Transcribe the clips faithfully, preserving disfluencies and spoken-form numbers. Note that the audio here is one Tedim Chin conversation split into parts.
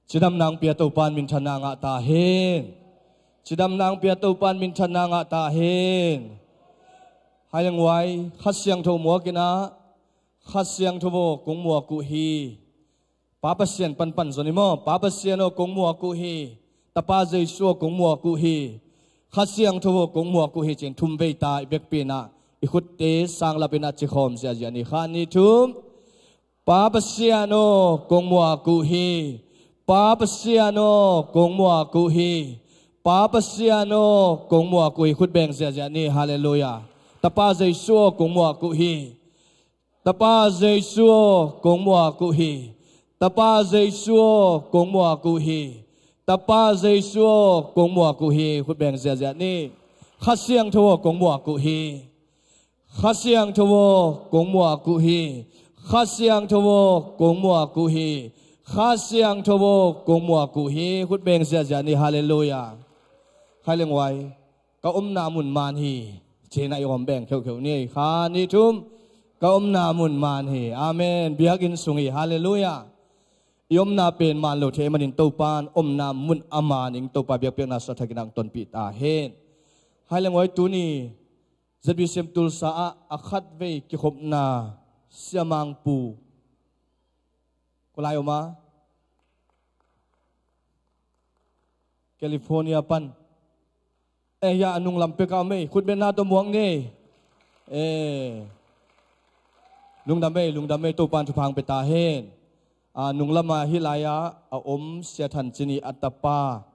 Cidam nang pia Topan minthanna ngah ta hen. Cidam nang pia Topan minthanna ngah ta hen. Hai leng wai, Kha Siangtho muak inah, Kha Siangtho aw kong muak uh hi. Pa Pasian panpan zon i maw, Pa Pasian aw kong muak uh hi. Tapa Jesu aw kong muak uh hi. Kha Siangtho aw kong muak uh hi, ci-in thum vei ta i biakpi inah i khutte sanglap inah cikhawm ziahziah ni. Khat, nih, thum. Pa Pasian aw kong muak uh hi. Pa Pasian aw kong muak uh hi. Pa Pasian aw kong muak uh hi. Khut beng ziahziah ni. Halleluiah. Tapa Jesu aw kong muak uh hi. Tapa Jesu aw kong muak uh hi. Tapa Jesu aw kong muak uh hi. Tapa Jesu aw kong muak uh hi. Khut beng ziahziah ni. Kha Siangtho aw kong muak uh hi. Kha Siangtho aw kong muak uh hi. Kha Siangtho aw kong muak uh hi. Kha Siangtho aw kong muak uh hi. Khut beng ziahziah ni. Halleluiah. Hai leng wai, ka omna mun man hi, ci-in ah i om beng kheukheu ni. Khat, nih, thum. Ka omna mun man hi. Amen. Biakinn sung hi. Halleluiah. I omna pen man lo thei manin Topan omna mun a man in Topa biakpiakna sung a thakin ah hong tonpih ta hen. Hai leng wai, tuni Z B C M Tulsa ah a khatvei kikhopna Siamang Pu, kua lai om a, California pan. Eh, hiah a nunglam pek ah om ei, khutbetna tawh muak ni. Eh, lungdam ei, lungdam ei, Topan thupha hong pia ta hen. A nunglam ah hih lai-ah a om Sia Than Cin i a tapa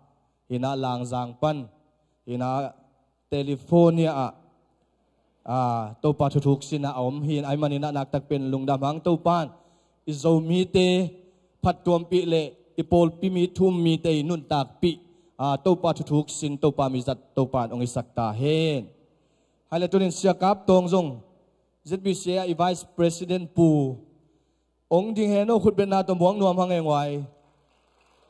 hi-in ah Langzang pan hi-in ah California ah, ah, Topa thuthuk sin ah a om hi-in, ahih manin ah naktak pen lungdam hang. Topan i Zomite phattuampih le i pawlpi mi thu-um mite i nuntakpih, ah, Topa thuthuk sin, Topa mizat Topan hong hisak ta hen. Hai le tunin Sia Kap Tawng zong Z B C A ah i Vice President pu hong ding hen aw, khutbetna tawh muak nuam hang ei, nguai.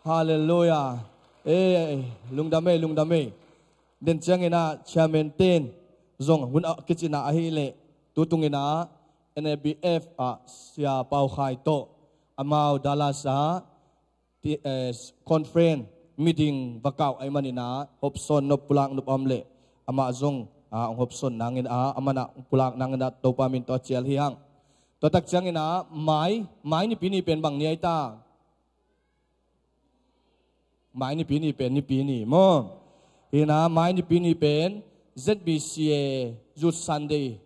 Halleluiah. Eh, lungdam ei, lungdam ei. Den ciangin ah Chairman ten zong hun a kicin ah ahih leh, tu tungin ah N A B F ah Sia Pau Khai tawh amau Dallas ah ti, eh, conference meeting va kauh ahih manin ah hopsawn nop, pulak nop a om leh amah zong, ah, hong hopsawn nangin ah, amah in ah hong pulak nangin ah Topa min tawh a cial hi hang. Tua tak ciangin ah mai, mai Nipi ni pen bang ni ahi ta? Mai Nipi ni pen Nipi ni maw? Hi-in ah mai Nipi ni pen Z B C A Youth Sunday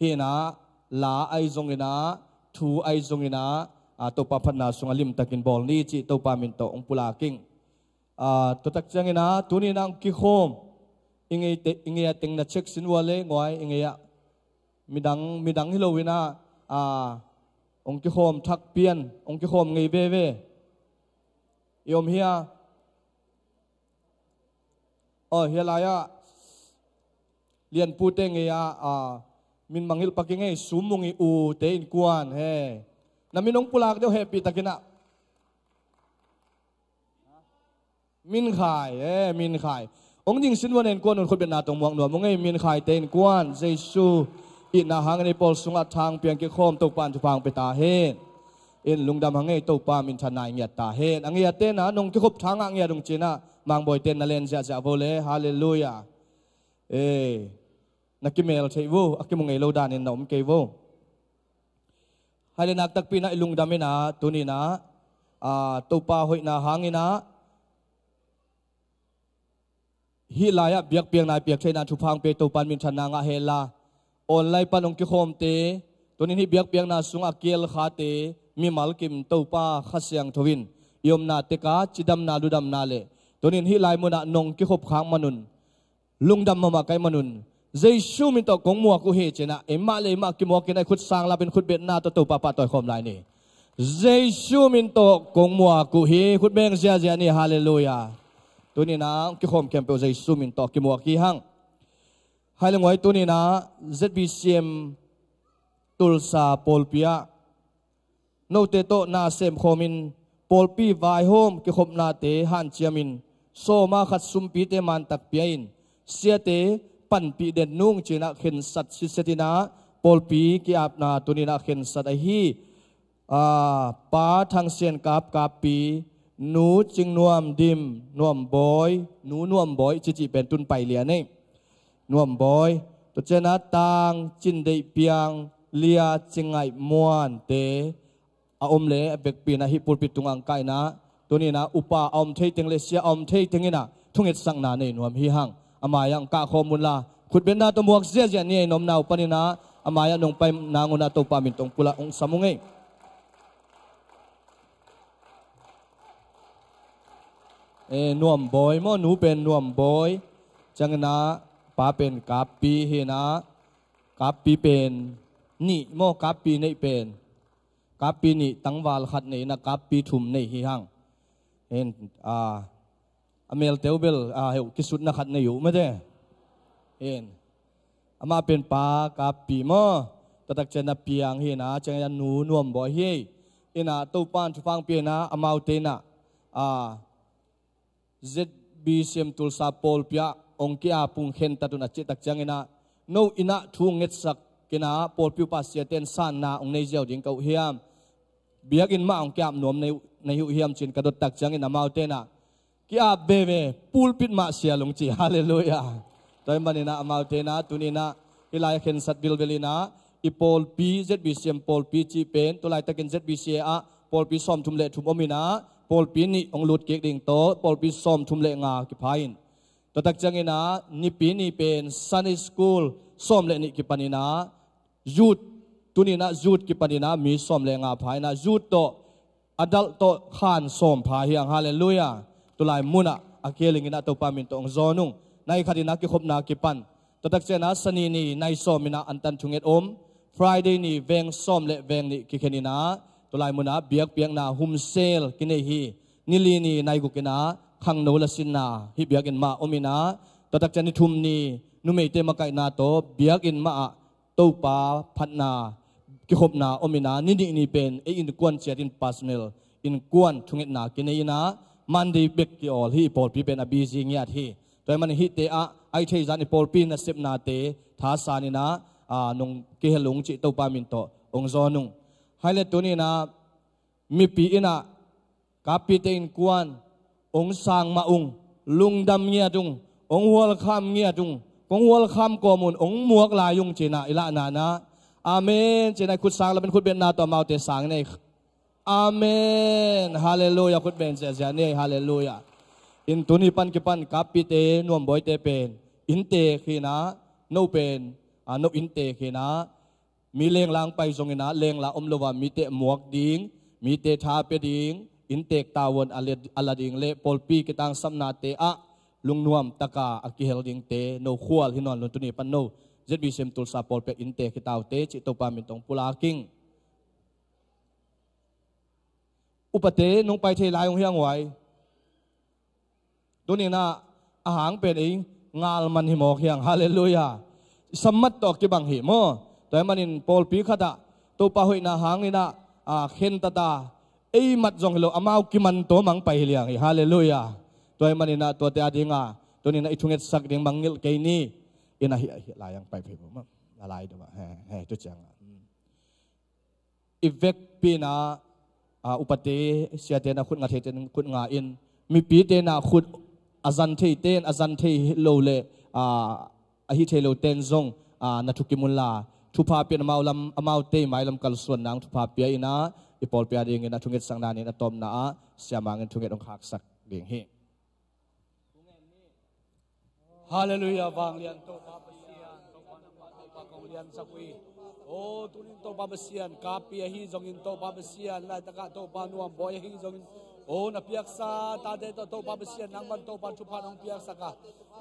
hi-in ah, la ahi zongin ah, thu ahi zongin ah, ah, Topa phatna sungah limtakin bawl ni cih Topa min tawh hong pulak ing. Ah, tua tak ciangin ah tuni-in ah hong kikhawm i ngei te, i ngei a teng na check sin uh a leh, nguai, i ngei ah midang, midang hi lo-in ah, ah, hong kikhawm thak pian, hong kikhawm ngei veve i om hi a. Aw, hih lai-ah Lianpute ngei-ah, ah, min mangngilh pak ing ei, Sum Mung i ute innkuan he. Na min hong pulak deuh hehpih takin ah. Min Khai, eh, Min Khai. Hong ding sin uh a, innkuan un khutbetna tawh muak nuam ung ei, Min Khaite innkuan. Jesu itna hangin ei pawl sungah thang piang kikhawm, Topan thupha hong pia ta hen. In lungdam hang ei, Topa minthanna i ngiat ta hen. A ngiatte in ah nong kikhop thangah ngiat ung, ci-in ah Mangbawite in na len ziahziah vo le. Halleluiah. Eh, na kimel thei vo, a kimu ngei lo danin na om kei vo. Hai le naktakpi in ah i lungdam in ah, tuni-in ah, ah, Topa hoihna hangin ah hih lai-ah biakpiakna i piak theihna thupha hong pia Topan minthanna ngah hen la, online pan hong kikhawmte, tuni-in hih biakpiakna sungah a kiel khate, mimal kim Topa Kha Siangtho in i omna tekah cidamna, ludamna le, tuni-in hih lai munah nong kikhop khak man un lungdam mahmah ka hih man un, Jesu min tawh kong muak uh hi, ci-in ah eimah le eimah kimuak in ah i khut sanglap in khutbetna tawh Topa pahtawi khawm lai ni. Jesu min tawh kong muak uh hi. Khut beng ziahziah ni. Halleluiah. Tuni-in ah hong kikhawm khempeuh Jesu min tawh kimuak hi hang. Hai le nguai, tuni-in ah Z B C M Tulsa pawlpi ah note tawh na semkhawmin pawlpi vaihawm kikhopnate hanciamin sawma khat sumpite mantak pia-in, siate panpih den nung, ci-in ah khensat sitset in ah pawlpi ki-apna tuni-in ah khensat ahi, ah, Pa Thang Sian Kap Kappi, Nu Cing Nuam Dim, Nuam Bawi, Nu Nuam Bawi, cici pen tun pai lian ei. Nuam Bawi, tua ciangin a Tang Cin Deih Piang, Lia Cing Ngaih Muan te a om le a vekpi in ah hih pulpit tungah ang kah in ah, tuni in ah upa a om thei teng le sia a om thei teng in ah thungetsakna nei nuam hi hang. A mai-ah ang kah khawm un la, khutbetna tawh muak ziahziah ni ei, nopna uh panin ah a mai-ah nong pai nang un ah Topa min tawh pulak hong sam ung ei. Eh, Nuam Bawi maw, nu pen Nuam Bawi. Ciangin ah pa pen Kappi hi in ah, Kappi pen nih maw, Kappi neih pen, Kappi nih tangval khat nei in ah Kappi thum nei hi hang. Hin, ah, a melte uh bel, ah, heuh kisutna khat nei uh mate. Hin, amah pen pa Kappi maw, tua tak ciangin ah Piang hi in ah, ciangin ah Nu Nuam Bawi hi. In ah Topa in thupha hong pia in ah amaute in ah, ah, Z B C M Tulsa pawlpi ah hong ki-ap ung, khentat un a cih tak ciangin ah, no in ah thu hong ngetsak in ah pawlpi upa siate in sanna hong nei ziau ding ka uh hiam? Biakinn mah hong ki-ap nuam na hi uh, na hi uh hiam ci-in ka dot tak ciangin amaute in ah, ki-ap veve, pulpit mah sial ung ci. Halleluiah. Tua ahih manin ah amaute in ah tuni in ah hih lai a khensat vilvel in ah, i pawlpi, Z B C M pawlpi cih pen, tu laitakin Z B C A ah pawlpi sawmthum le thum om in ah, pawlpi nih hong lut kik ding tawh pawlpi sawmthum le nga kipha in, tua tak ciangin ah Nipi ni pen Sunday School sawm le nih kipan in ah, youth, tuni in ah youth kipan in ah mi sawm le nga pha in ah, youth tawh adult tawh khan sawm pha hi hang. Halleluiah. Tu lai mun ah a kihel ding in ah Topa min tawh hong zawn ung. Nai khat in ah kikhopna kipan. Tua tak ciangin ah Sani ni nai sawm in ah antan thunget om. Friday ni veng sawm le veng nih kikhen in ah, tu lai mun ah biakpiakna humsel kinei hi. Ni li ni nai guk in ah khangno lasinna hih biakinn mah om in ah, tua tak ciang ni thum ni numeite makaihna tawh biakinn mah ah Topa phatna kikhopna om in ah, ni nih ni pen ei innkuan ciat in personal innkuan thungetna kinei in ah, Monday bek kiawl hi. I pawlpi pen a busy ngiat hi. Tua ahih manin hihte ah a hih theih zah in i pawlpi nasepnate thasan in ah, ah, nong kihel ung cih Topa min tawh hong zawn ung. Hai le tuni in ah mipi in ah Kappite innkuan hong sang mah ung, lungdam ngiat ung, hong hualkham ngiat ung, kong hualkham kawm un, hong muak lai ung ci-in ah i lahna-ah, amen ci-in ah i khut sang lamin khutbetna tawh amaute sang in ei. Amen. Halleluiah. Khutbet ziahziah ni ei. Halleluiah. In tuni pan kipan Kappite, Nuambawite pen inntek hi-in ah, no pen, ah, no inntek hi-in ah, mi lengla hong pai zongin ah, lengla om lo a mite muak ding, mite tha pia ding, inntek tavuan a la, a la ding le pawlpi kitangsapnate ah lungnuam taka a kihel dingte no khual hi nawn lo in, tuni pan no Z B C M Tulsa pawlpi ah inntek hi ta uh teh cih Topa min tawh pulak ing. Upate nong pai thei lai ung hi hang uai. Tuni-in ah a hang pen ei ngal man hi mawk hi hang. Halleluiah. I sam mat tawh kibang hi maw. Tua ahih manin pawlpi khat ah Topa hoihna hangin ah, ah, khentat a, ei mat zong hi lo, amau kiman tawm a hong pai hi liang hi. Halleluiah. Tua ahih manin ah tuate a ding a tuni-in ah i thungetsak ding mangngilh kei ni. In ah hih, hih lai-ah hong pai phei maw. A lai deuh ah. He, he, tu ciang ah. Hmm. I vekpi-in ah, ah, upate, siate in ah khut nga theite in khut nga in, mipite in ah khut a zan theite in, a zan thei lo le, ah, a hih thei lote in zong, ah, na thukim un la, thupha pia in amau lam, amaute mailam kalsuan nang thupha pia in ah, i pawlpi a dingin ah thungetsakna ni-in a tawpna ah Sia Mang in thunget hong khaksak ding hi. Halleluiah, vanglian Topa Pasian, Topa nangmah Topa kong liansak uh hi. O, tuni-in Topa Pasian, Kapi ahi zongin Topa Pasian, laitak ah Topa Nuambawi ahi zongin, o, na piaksa tate tawh Topa Pasian, nangman Topa thupha nong piaksak a,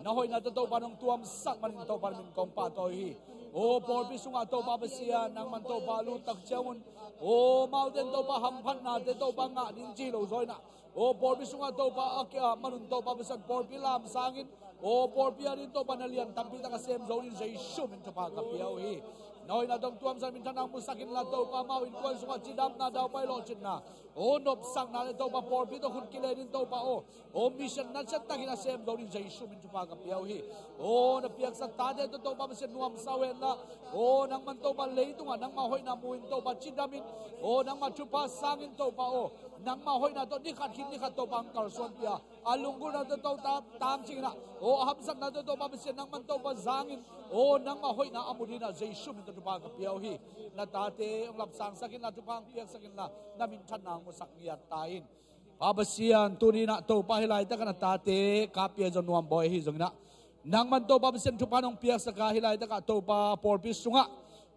na hoihna tawh Topa nong tuamsak manin Topa na min kong pahtawi uh hi. O, pawlpi sungah Topa Pasian, nangman Topa lut tak ciang un, o, amaute in Topa hamphatnate Topa ngah ding ci lo zaw in ah, o, pawlpi sungah Topa a kia man un Topa Pasian, pawlpi lam sangin, o, pawlpi a dingin Topa na lian tampi tak a sem zo dingin Jesu min thupha ka pia uh hi. Na hoihna tawh tuamsak, minthanna musak inla Topa, amau innkuan sungah cidamna, daupai lawhcinna, o, nopsakna le Topa pawlpi tawh khut kilen in Topa aw, o, mission na ciat takin a sem zo dingin Jesu min thupha ka pia uh hi. O, na piaksa tate tawh Topa Pasian nuamsa uh henla, o, nangman Topa leitungah nangmah hoihna mu-in Topa cidam in, o, nangmah thupha sang in Topa aw, Nangmah hoihna tawh ni khat khit ni khat Topa hong kalsuanpih a, a lunggulhna tawh Topa tangcing in ah, aw a hamsatna tawh Topa Pasian nangman Topa zangin, aw nangmah hoihna a mu dingin ah Jesu min tawh thupha ka pia uh hi. Na tate hong lapsangsak inla, thupha hong piaksak inla, na minthanna hong musak ngiat ta in. Pa Pasian, tuni in ah Topa hih laitak ah na tate ka pia zong nuam bawi ahi zongin ah, nangman Topa Pasian thupha nong piaksak a, hih laitak ah Topa pawlpi sungah,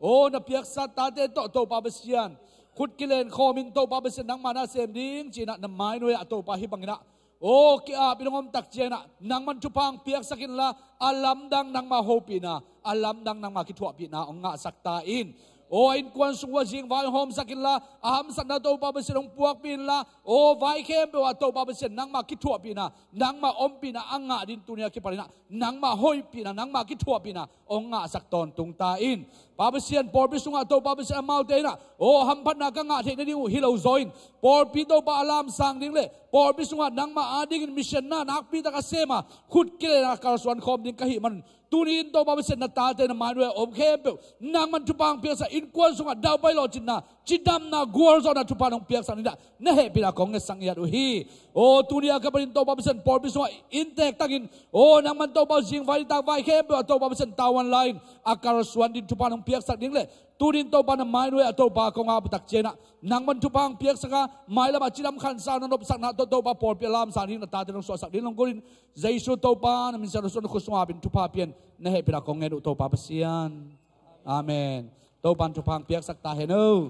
aw na piaksa tate tawh Topa Pasian khut kilen khawmin Topa Pasian nangmah na sem ding ci-in ah na mainuai ah Topa hih bangin ah, aw ki-ap in hong om tak ciangin ah nangman thupha hong piaksak inla, a lamdang nangmah hopihna, a lamdang nangmah kithuahpihna hong ngahsak ta in. Aw a innkuan sung uh ah zingvai hong hawmsak inla, a hamsatna Topa Pasian hong puakpih inla, aw vai khempeuh ah Topa Pasian nangmah kithuahpihna, nangmah ompihna a ngah dingin tuni a kipanin ah nangmah hoihpihna, nangmah kithuahpihna hong ngahsak tawntung ta in. Pa Pasian, pawlpi sungah Topa Pasian amaute in ah, aw hamphatna ka ngah theih nading uh hi lo zaw in, pawlpi Topa a lamsang ding le pawlpi sungah nangmah adingin mission na nakpi tak a sem a, khut kilen a kalsuan khawm ding ka hih manun, tuni in Topa Pasian na tate na mainuai a om khempeuh nangman thupha hong piaksak, innkuan sungah daupai lawhcinna, cidamna, gualzawhna thupha nong piaksak dingin ah na hehpihna kong ngetsak ngiat uh hi. Aw tuni a kipanin Topa Pasian pawlpi sungah inntek tangin, aw nangman Topa zingvai nitak vai khempeuh ah Topa Pasian tavuan lai-in a kalsuan dingin thupha nong piaksak ding le, tuni in Topa na mainuai ah Topa kong ap uh tak ciangin ah nangman thupha hong piaksak a, mailam ah cidam khansa na nopsakna tawh Topa pawlpi a lamsang dingin na tate nong suahsak dingin lunggulh in, Jesu Topa na min siangtho suang khut sungah ap in thupha pia in, na hehpihna kong ngen uh Topa Pasian. Amen. Topa'n thupha hong piaksak ta hen aw.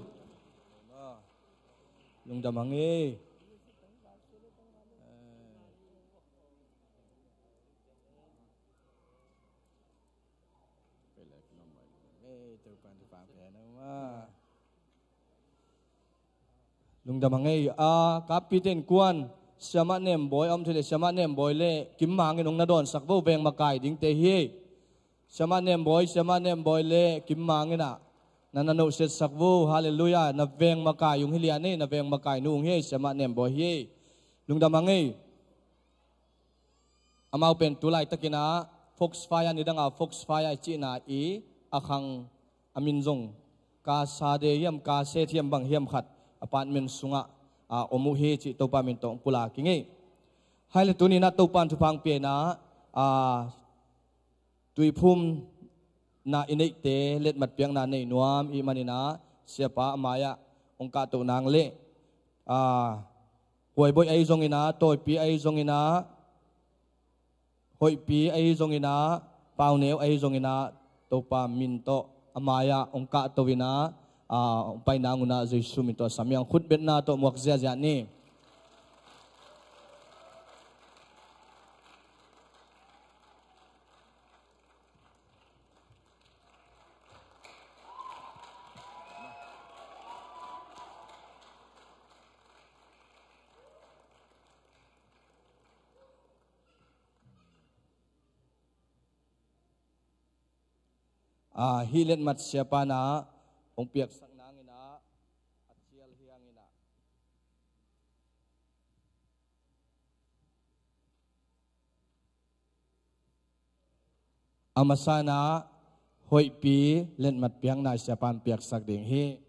Lungdam hang ei. Lungdam hang ei. A, kappite innkuan, Siamah Nembawi a om thei leh, Siamah Nembawi le Kim Mang in hong na dawnsak vo, veng makai dingte hi. Siamah Nembawi, Siamah Nembawi le Kim Mang in ah na na nohsiatsak vo. Halleluiah. Na veng makai ung hi lian ei, na veng makai nu ung hi ei, Siamah Nembawi hi ei. Lungdam hang ei. Amau pen tu laitakin ah Foxfire, nidang a Foxfire i cihna i a khang, a min zong Ka Sa De hiam, Ka Se hiam, bang hiam khat apartment sungah, a, om uh hi cih Topa min tawh hong pulak ing ei. Hai le tuni in ah Topa'n thupha hong pia in ah, a, tuiphumna i neihte letmat piakna nei nuam i hih manin ah Siapa a mai-ah hong kahtoh nang le, a, Huaiboih ahi zongin ah, Tawipi ahi zongin ah, Hoihpi ahi zongin ah, Pauneu ahi zongin ah, Topa min tawh a mai-ah hong kahto in ah, a, hong pai nang un ah Jesu min tawh sam hi ing. Khutbetna tawh muak ziahziah ni. A, hih letmat Siapa in ah hong piaksak nang in ah, a cial hi hang in ah, a masa in ah Hoihpi letmat piakna Siapa'n piaksak ding hi.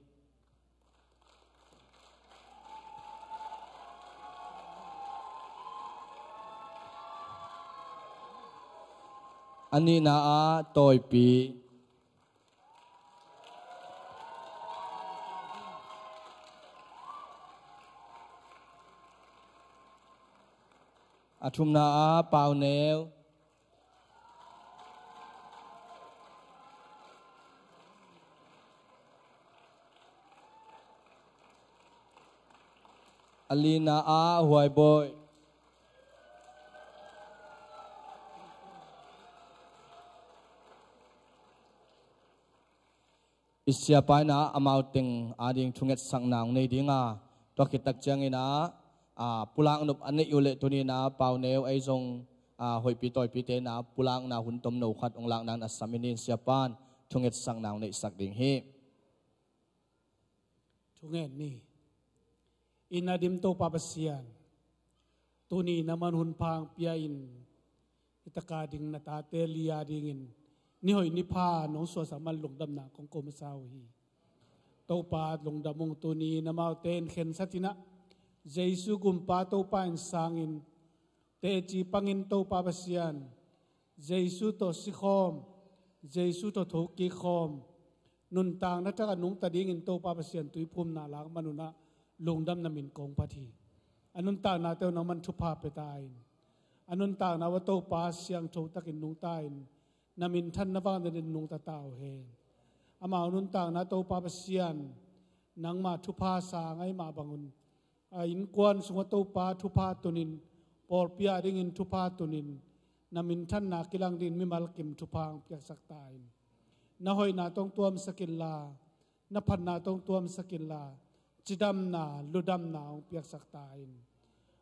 A nihna ah Tawipi. A thumna ah Pauneu. A lina ah Huaibawi. I Siapa in ah amau teng ading thungetsakna hong nei ding a, tua khit tak ciangin ah, a, pulak nop a neih uh leh tuni in ah Pauneu ahi zong, a, Hoihpi Tawipite in ah pulakna hun tomno khat hong lak nang in a sam in, Siapa'n thungetsakna hong neihsak ding hi. Thungen ni. I na dim Topa Pasian, tuni na man hun pha hong pia in, i taka ding na tate li a dingin ni hoih ni pha nong suahsak man lungdamna kong ko masa uh hi. Topa lungdam ung, tuni na amaute in khensat in ah, Jesu gumpa Topa in sangin, teci pangin Topa Pasian, Jesu tawh sikhawm, Jesu tawh thokik khawm, nuntakna takah nungta dingin Topa Pasian tuiphumna lak manunah lungdam na min kong phat hi. A nuntaknate uh nangman thupha pia ta in, a nuntakna uh a Topa siangtho takin nungta in, na minthanna vang denin nungta ta uh hen. Amau nuntakna Topa Pasian, nangma thupha sang ahih mah bangun, a innkuan sungah Topa thupha tunin, pawlpi a dingin thupha tunin, na minthanna kilang dingin mimal kim thupha hong piaksak ta in. Na hoihna tawh hong tuamsak inla, na phatna tawh hong tuamsak inla, cidamna, ludamna hong piaksak ta in.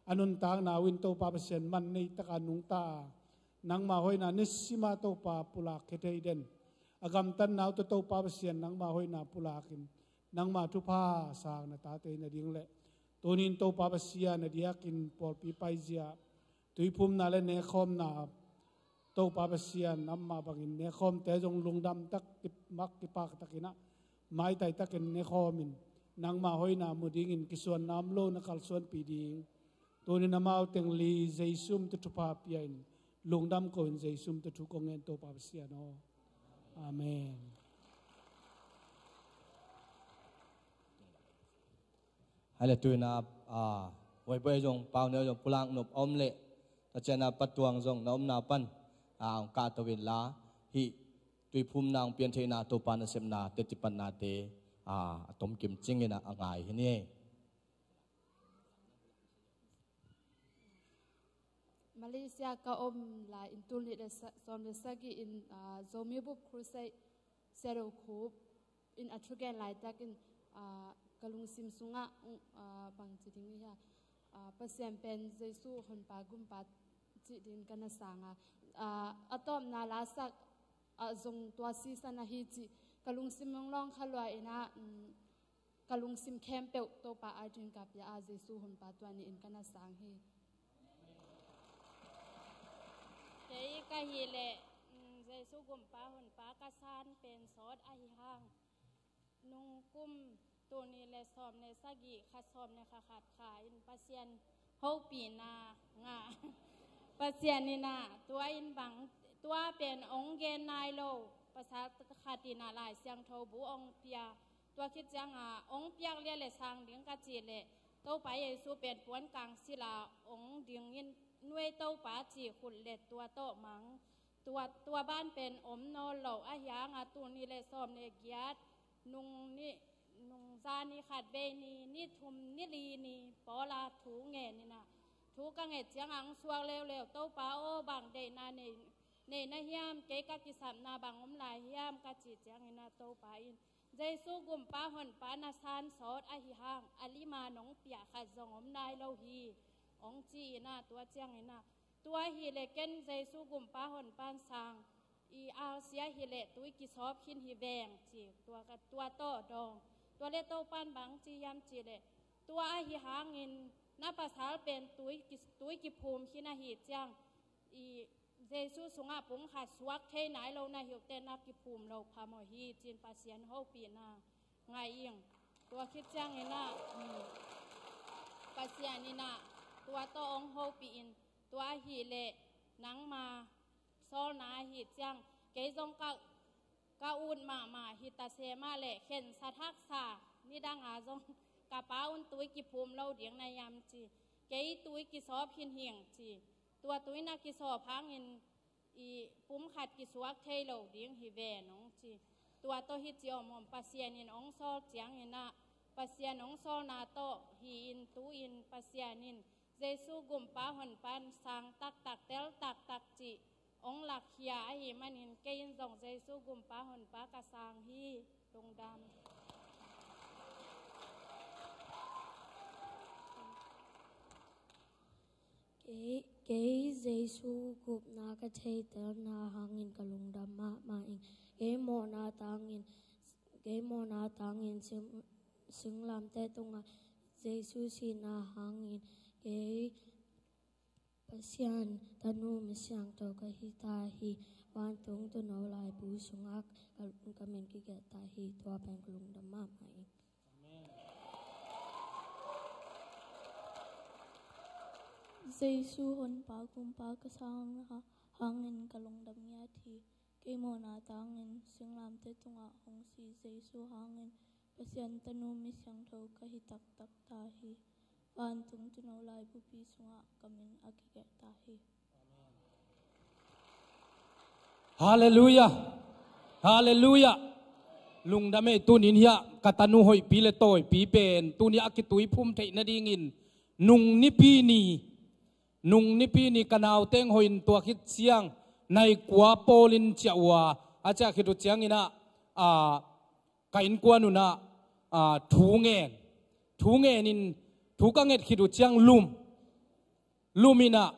A nuntakna uh in Topa Pasian man nei taka nungta a, nangma hoihna nisima Topa pulak khia thei den. A gamtatna uh tawh Topa Pasian nangma hoihna pulakin, nangma thupha sang na tate na ding le tunin Topa Pasian a diakin pawlpi paizia, tuiphumna le nekhawmna, Topa Pasian amah bangin nekhawmte zong lungdam tak, kimak kipak takinah maitai takin nekhawmin, nangma hoihna mu dingin kisuanna om lo na kalsuanpih ding. Tunin amau teng li Jesu min tawh thupha pia in, lungdam ko in Jesu min tawh thu kong ngen Topa Pasian aw. Amen. Hai le tuina, a, huai buai zong pau neu zong pulak nop a om le, ta ciana patuang zong na omna pan, a, hong kahto inla, hih tuiphumna hong piantheihna Topa nasepna teci pannate, a, a tomkim cingin a, a ngai hi ni. Malaysia ka om lai in tul nih le sa-, sawm le sagih in, ah, Zomi Bup Crusade Siadokhup in a thugen laitakin, ah, ka lungsim sungah, ah, bangci ding hia, ah, Pasian pen Jesu honpa gumpa cih ding ka na sang a, ah, a tawpna lasak, ah, zong tua sisan ahi cih ka lungsim lunglawng kha lua in ah, mm, ka lungsim khempeuh Topa ading ka pia a, Jesu honpa tua ni-in ka na sang hi. Kei ka hih leh, mm, Jesu gumpa honpa ka san pen sawt ahi hang, nung kum tul nih le sawm le sagih, kha sawm le kha khat kha in Pasian hopihna ngah. Pasian in ah tua in bang, tua pen ong gen nai lo, pasal khat in ah Lai Siangtho bu ong pia. Tua khit ciangin ong piak lian le sang ding ka cih leh, Topa Jesu pen puan kang sila ong dingin, nuai Topa cih khut le tua tawh mang. Tua, tua ban pen om nawn lo, ahi hangin tul nih le sawm le giat, nung ni, nung zani khat vei ni, ni thum ni li ni, pawla thu ngen in ah, thu ka nget ciangin ong suak leuleu, Topa aw, bang deihna nei, nei na hiam, kei ka kisapna bang om lai hiam, ka cih ciangin ah Topa in, Jesu gumpa honpa na san sawt ahi hang, a lima nong piah khat zong om nai lo hi, ong ci in ah, tua ciangin ah, tua hi leh ken Jesu gumpa honpan sang, i alsia hi leh tui kisawp khin hi veng ci, tua ka, tua tawh dawng. Tua leh Topan bang ci hiam cih leh, tua ahi hangin na pasal pen tui ki, tui kiphum khin ahih ciang, i Jesu sungah pum khat suak thei nai lo na hi uh teh na kiphum loh phamawh hi, ci-in Pasian hopihna ngah ing. Tua khit ciangin ah, um, Pasian in ah tua tawh ong hopih in, tua ahi leh nangma sawlna ahi ciang, kei zong ka, ka ut mahmah hi ta se mah leh, khensat haksa nidang a zong ka pa un tui kiphum lo ding na hiam ci, kei tui kisawp khin hing ci. Tua tui na kisawp hangin i pum khat kisuak thei lo ding hi ven ong ci. Tua tawh hi ci om om Pasian in ong sawl ciangin ah, Pasian ong sawlna tawh hi in tu in Pasian in Jesu gumpa honpan sang taktak tel taktak cih ong lakkhia ahih manin kei in zong Jesu gumpa honpa ka sang hi. Lungdam. Kei, kei Jesu gupna ka theihtelna hangin ka lungdam mahmah ing. Kei mawhna tangin, kei mawhna tangin sing, singlamteh tungah Jesu sihna hangin kei Pasian tanu mi siangtho ka hi ta hi. Vantung tuuno laibu sungah ka, ka min kigelh ta hi. Tua pen ka lungdam mahmah ing. Amen. Jesu honpa gumpa ka sang hangin ka lungdam ngiat hi. Kei mawhna tangin singlamteh tungah hong si Jesu hangin Pasian tanu mi siangtho ka hi taktak ta hi. Vantung tuuno laibupi sungah ka min a kigelh ta hi. Halleluiah. Halleluiah. Lungdam ei. Tunin hiah ka tanu hoihpi le tawipi pen tuni a kituiphum theih nadingin nung nipi ni, nung nipi ni ka nauteng hoihin tua khit ciang nai kua pawlin ciah uh a, a ciah khit uh cianginah, a, ka innkuan unah, a, thu ngen, thu ngenin thu ka nget khit uh ciang lum, luminah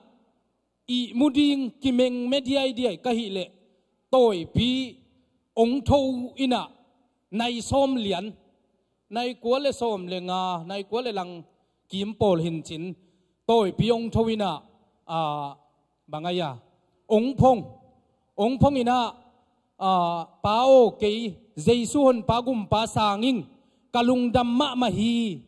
ihmu ding kimengme diaidiai ka hih leh tawipi ong tho inah nai sawm lian, nai kua le sawm le nga, nai kua le lang kim pawl hincin tawipi ong tho inah, a, bang a ia, ong phong, ong phong inah, a, Pa aw, kei Jesu honpa gumpa sangin ka lungdam mahmah hi.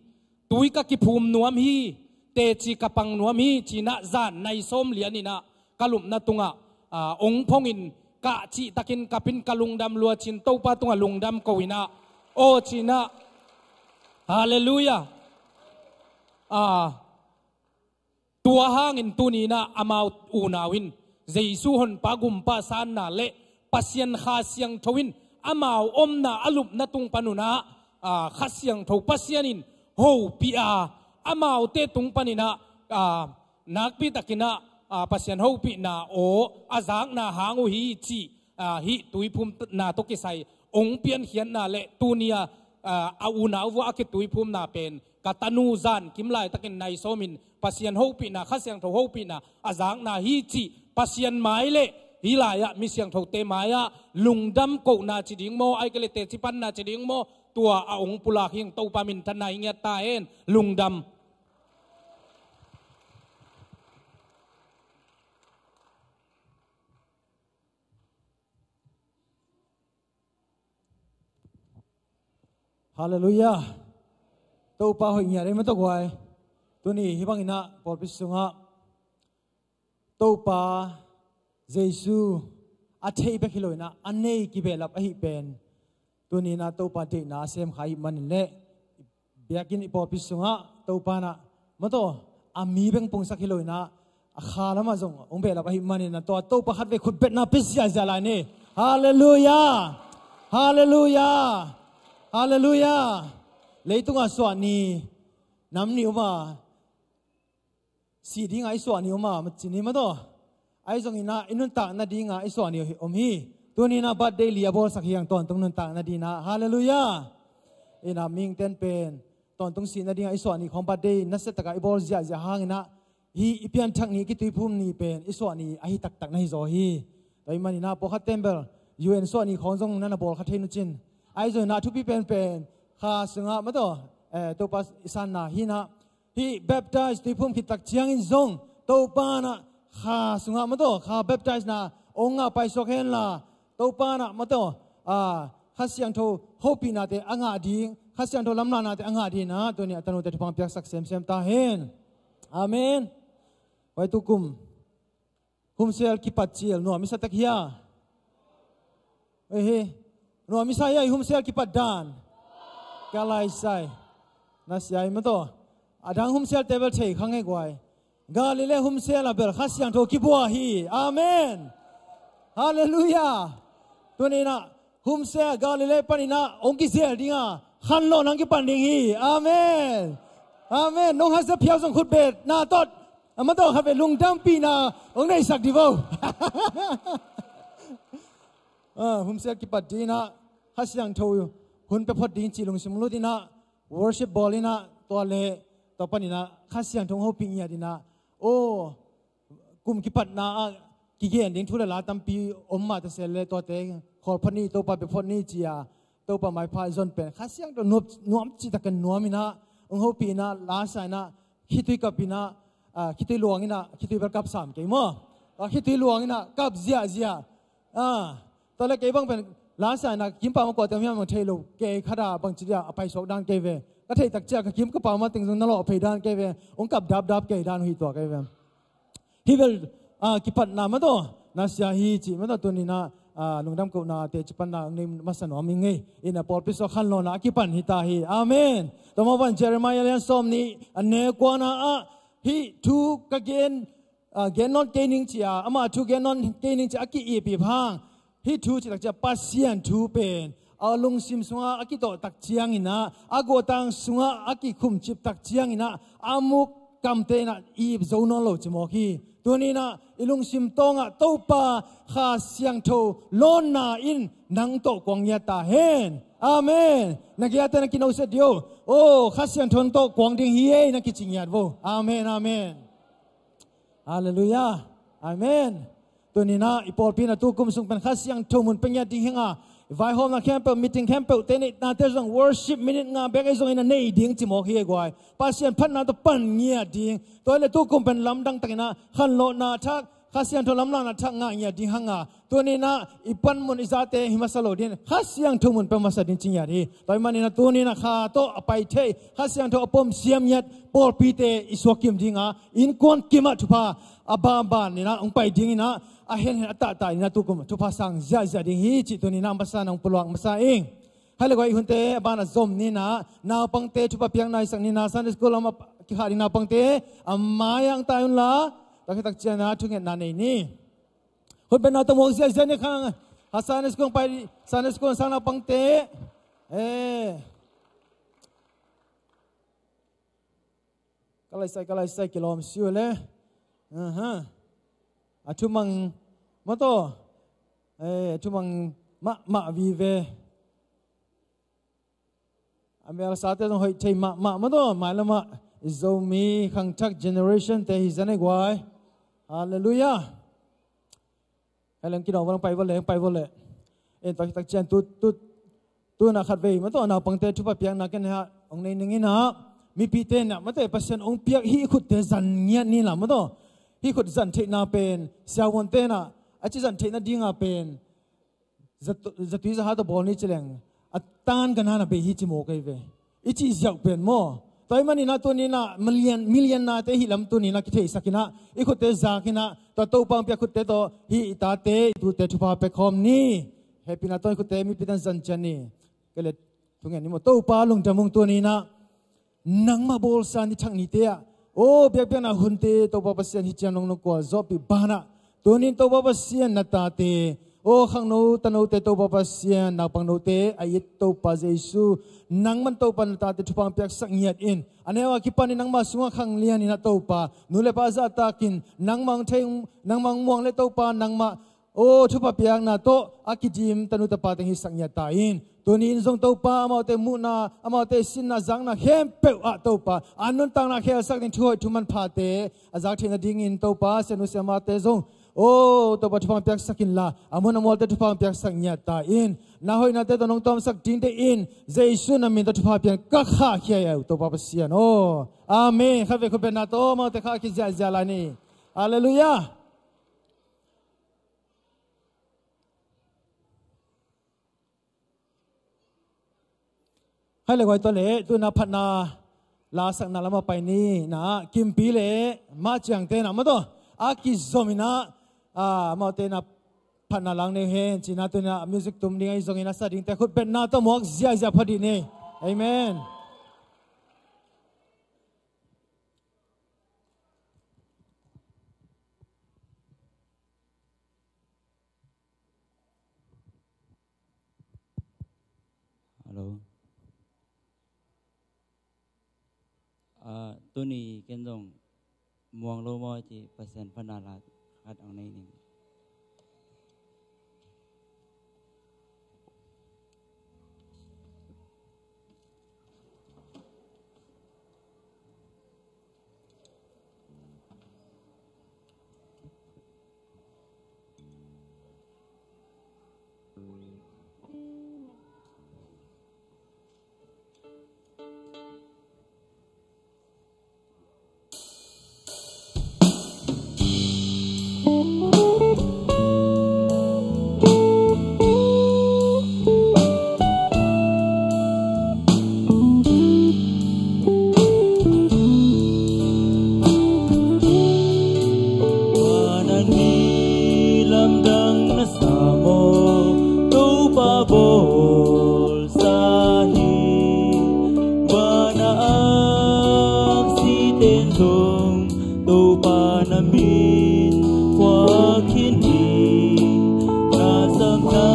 Tui ka kiphum nuam hi. Teci ka pang nuam hi, cinah zan nai sawm lianinah ka lupna tungah, a, ong phongin kah cihtakin kapin ka lungdam luacin Topa tungah lungdam ko inah, aw cinah. Halleluiah. A, tua hangin tuninah amau unau in Jesu honpa gumpa sanna le Pasian Kha Siangtho in amau omna a lupna tung panunah, a, Kha Siangtho Pasian in hopih a, amaute tung paninah, a, nakpitakinah, a, Pasian hopihna aw a zakna hang uh hi cih, a, hih tuiphumna tawh kisai ong piankhiatna le tunia, a, a unau vua a kituiphumna pen ka tanu zan kim laitakin nai sawmin Pasian hopihna, Kha Siangtho hopihna a zakna hi cih Pasian mai le hih lai-ah mi siangthote mai-ah lungdam kohna ci ding maw, ai kei le teci panna ci ding maw, tua a ong pulak hi ing. Topa minthanna hi ngiat ta hen. Lungdam. Halleluiah. Topa hoih ngiat ei maw tawh guai. Tuni hih banginah pawlpi sungah Topa Jesu a theih bek hi loinah a nei kibehlap ahih pen tuninah Topa deihna a semkha ahih manin le biakinn i pawlpi sungah Topa inah maw tawh a mi beng pungsak hi loinah a kha lamah zong hong behlap ahih manin a tua Topa khatvei khutbetna pia ziahziah lai ni. Halleluiah. Halleluiah. Halleluiah. Leitungah suah ni, nam ni om a, si dinga i suah ni om a, maci ni maw tawh. Ahi zonginah i nuntak nadinga i suah ni om hi. Tuninah birthday li a bawlsak hi ang tawntung nuntak nadinah. Halleluiah. Inah mihingten pen tawntung si nadinga i suah ni khawng birthday nasia takah i bawl ziahziah hanginah hih i pianthak ni, kituiphum ni pen i suah ni ahi taktak na hi zaw hi. Tua ahih maninah pawlkhat temple U N suah ni khawng zong na na bawl kha thei nucin. Ahi zonginah a thupi penpen kha sungah maw tawh, eh, Topa i sanna hinah hih baptize tuiphum khit tak ciangin zong Topa inah kha sungah maw tawh kha baptize na ong ngah paisuak henla Topa inah maw tawh, a, Kha Siangtho hopihnate a ngah ding, Kha Siangtho lamlanate a ngah dinginah tuni a tanute thupha piaksak semsem ta hen. Amen. Huai tukum Humsial kipat cil nuam i sa tek hia? Ehe. Nuam i sa hia i humsial kipat dan? Ka lai sai. Na sia i maw tawh. A dang humsialte bel thei kha ngei guai. Galilee humsial a bel Kha Siangtho kibua hi. Amen. Halleluiah. Tuninah humsial Galilee paninah hong kizel dinga khanlawh nang kipan ding hi. Amen. Amen. Nong hazia phiau zong khutbetna tawh a maw tawh khatvei lungdampihna hong neihsak dih vo. Ah, humsial kipat dinginah Kha Siangtho hun pia phot ding cih lungsim lut inah worship bawl inah tua le tua paninah Kha Siangtho hong hopih ngiat inah, aw, kum kipatna ah kigen ding thu le la tampi om mah ta se le tuate khawl phot ni, Topa bia phot ni ci-a Topa maipha i zon pen Kha Siangtho nuam, nuam cihtakin nuam inah hong hopih inah la sa inah khitui kap inah, ah, khitui luang inah, khitui bel kap sam kei maw? Ah, khitui luang inah kap ziahziah. Ah, tua le kei bang pen la sa inah kimpa mah kuate om hiam bang thei lo, kei khata bangci dia a paisuak dan kei ve. Ka theih tak ciah ka kim ka pau mah teng zong na lawh phei dan kei ve. Hong kap dapdap kei dan uh hi tua kei ve. Hih bel, ah, kipatna mataw, na sia hi cih mataw, tuni-in ah, ah, lungdam kohnate, cih panna nei masa nuam ing ei. Ina pawlpi sung khanlawhna a kipan hi ta hi. Amen. Tua mah bang Jeremiah lian sawmnih a neu kuana ah, hih thu ka gen, ah, gen nawn kei ning ci-a, ama thu gen nawn kei ning ci-a a ki-ip-ip hang, hih thu cih tak ciang Pasian thu pen a lungsim sungah a kitawh tak ciangin ah, a guhtang sungah a kikhumcip tak ciangin ah, a muk kamte in ah ip zo nawn lo ci mawk hi. Tuni-in ah i lungsim tawngah Topa Kha Siangtho lawnna in nang tawh kuang ngiat ta hen. Amen. Na gei-a te na kinawhsiat dih o. Oh, Kha Siangtho nang tawh kuang ding hi ei, na kici ngiat vo. Amen, amen. Halleluiah. Amen. Tuni-in ah i pawlpi in ah tukum sung pen Kha Siangtho mun pia ngiat ding hi hang a, i vaihawmna khempeuh, meeting khempeuh, te neihnate zong worship minute nga bek ahi zongin ah nei ding ci mawk hi ei guai. Pasian phatna tawh pan ngiat ding. Tua hi leh tukum pen lamdang takin ah khanlawhna thak, Kha Siangtho lamlahna thak ngah ngiat ding hang a, tuni-in ah i panmun i zate hi masa lo ding, Kha Siangtho mun pia masa ding ci ngiat hi. Tua ahih manin ah tuni-in ah Kha tawh a pai thei, Kha Siangtho a pom siam ngiat pawlpite i suak kim ding a, innkuan kim ah thupha a banban in ah hong pai dingin ah, a henhen a tahtah in ah tukum thupha sang ziahziah ding hi cih tuni-in ah masa nang pulak masa ing. Hai le guai, i hunte a banah zom ni in ah, naupangte thupha piakna i sak ni in ah, Sunday school lam ah kikhah ding naupangte a mai-ah hong tai unla, tua khit tak ciangin ah thungetna nei ni. Hun pen na tawh muak ziahziah ni khang. Ha, Sunday school pai, Sunday school sang naupangte. Eh. Ka laisai, ka laisai, kilawm si uh le. Aha. A thumang mataw. Eh, a thumang mahmah vive. A melsate zong hoih thei mahmah mataw. Mailam ah i Zomi khangthak generation te hi zen ei guai. Halleluiah. Hai leng kidawng vo leng, pai vo leng, pai vo leng. En, tua khit tak ciang tu, tu, tu-in ah khatvei mataw naupangte thupha piakna ken hah hong nei ning in ah, mipite in ah mataw Pasian hong piak hih khutte zan ngiat ni la mataw. Hih khut zan theihna pen siavuante in ah a ci zan theihna ding a pen zatu-, zatui zaha tawh bawl ni ci leng, a tan ka nana bei hi ci mawk ei ve. I cih ziau pen maw. Tua ahih manin ah tuni-in ah million, million nate hih lam tuni-in ah kitheisak in ah, i khutte zak in ah, tua Topa hong piak khutte tawh hih i tate, i tute thupha pia khawm ni. Hehpihna tawh i khutte mipite in zan ciat ni. Kei le thungen ni maw, Topa lungdam ung tuni-in ah. Nangmah bawlsa ni thak nite ah, aw, biakpiakna hunte Topa Pasian hih ciang nong na kual zawhpih banah, tuni-in Topa Pasian na tate, aw, khangno tanote Topa Pasian, naupangnote a it Topa Jesu, nangman Topa na tate thupha hong piaksak ngiat in. A neu a kipanin nangmah sungah khanglian in ah Topa, nu le pa zahtakin nangmah hong thei, nangmah hong muang le Topa, nangmah aw, thupha piakna tawh a kidim tanu tapa teng hisak ngiat ta in. Tuni-in zong Topa, amaute muhna, amaute sinna zakna khempeuh ah Topa, a nuntakna khelsak ding thuhoih thumanphate a zak theih nadingin Topa, sianu siamate zong, aw, Topa, thupha hong piaksak inla, a mun a mualte thupha hong piaksak ngiat ta in. Na hoihnate tawh nong tawmsak dingte in, Jesu na min tawh thupha piak in ka khahkhia hi, aw Topa Pasian aw. Amen. Khatvei khut bengna tawh amaute khahkhia ziahziah lai ni. Halleluiah. Hai le guai, tua le, tu-in ah phatna la sakna lamah pai ni in ah, Kimpi le Mah Ciangte in ah mataw a kizom in ah, ah, amaute in ah phatna la nei hen ci-in ah, tu-in ah music tum ding ahi zongin a sa dingte khut bengna tawh muak ziahziah pha dih ni. Amen. Hello. Ah, tuni ken zong muang lo maw ci, Pasian phatna la khat hong nei ning. na min khua khin hi. Na samna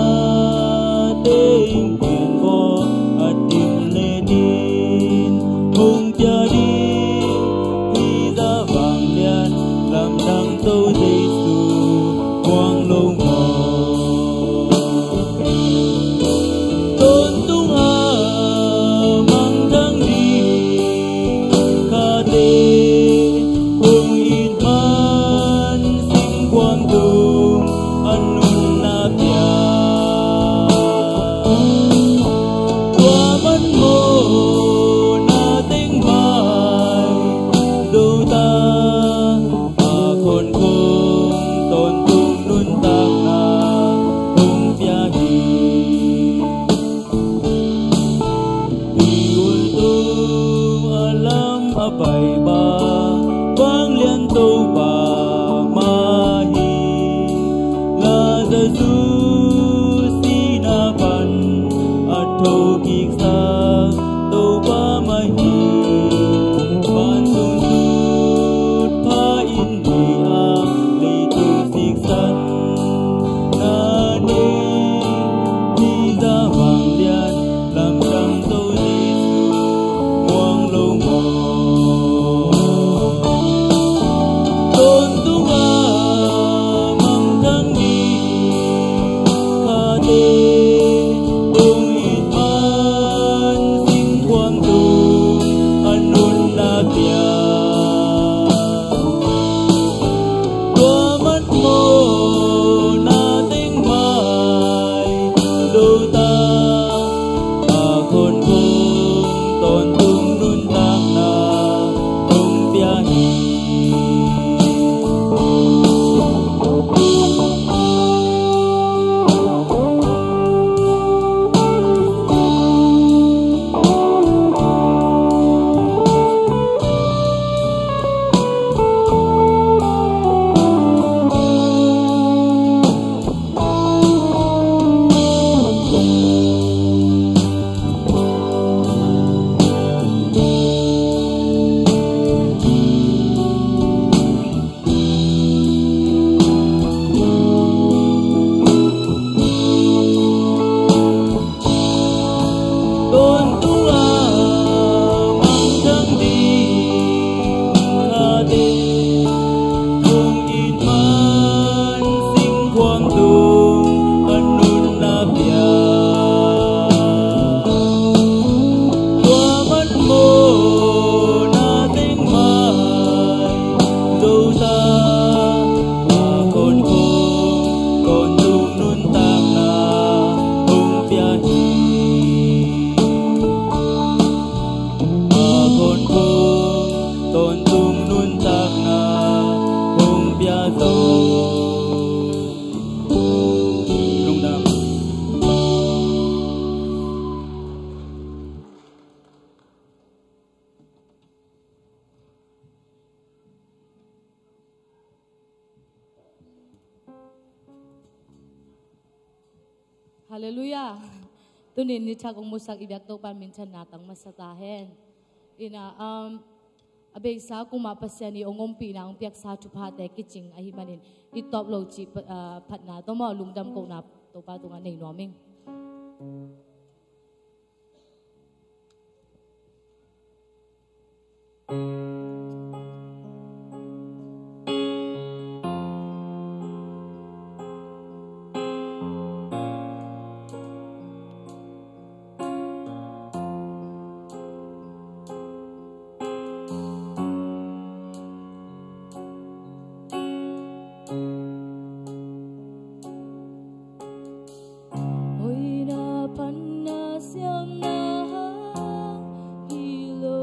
teng pen bawh a dim le din hong pia ding hi. Za vanglian lamdang to Jesu muang lo maw? Tawntung a mangthang ding khate hong it man, singkuang tung a nunna pia. Tua man mawhna teng mai zo ta, a khon khong tawntung nuntakna hong pia hi. Ui ul tung a lam a pai ba, vanglian Topa mah hi. Lazarus sihna pan a thokiksak Topa mah hi. Vansung sut pha in ni a, leitung siksan na ne. Ni za vanglian lamdang to Jesu muang lo maw? Tawntung a mangthang ding khate hong it man, singkuang tung a nunna pia. Tua man mawhna teng mai zo ta, a khon khong tawntung nuntakna hong pia hi. Tawntung a mangthang ding khate hong it man, singkuang tung a nunna pia. Tua man mawhna teng mai zo ta, a khon khong tawntung nuntakna hong pia hi. A khon khong tawntung nuntakna hong pia zo. Lungdam. Halleluiah. Tunin ni thak hong musak i biak Topa minthanna tang masa ta hen. Ina, um, a beisa kumah Pasian i hong ompihna hong piaksa thuphate kicing ahih manin i tawp lo cih pa-, ah, phatna tawh maw, lungdam kohna Topa tungah nei nuam ing. Hoihna panna siamna hang hi lo.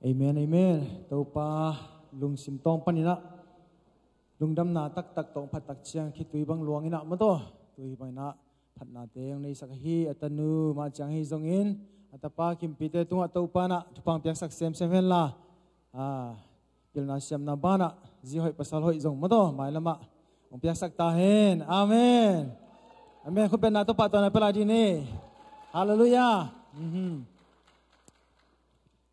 Amen, amen. Topa lungsim tawng paninah lungdamna taktak tawng phattak ciang khitui bang luanginah mataw, tui banginah phatnate ang neisak ahi. A tanu mah ciang hi zongin a tapa Kimpite tungah Topa nah thupang piaksak semsem henla, a, pilna siamna banah zi hoih pasal hoih zong mataw mailamah hong piaksak ta hen. Amen. Amen. Khutbetna Topa tawh na pia lai dih ni. Halleluiah. Mhm.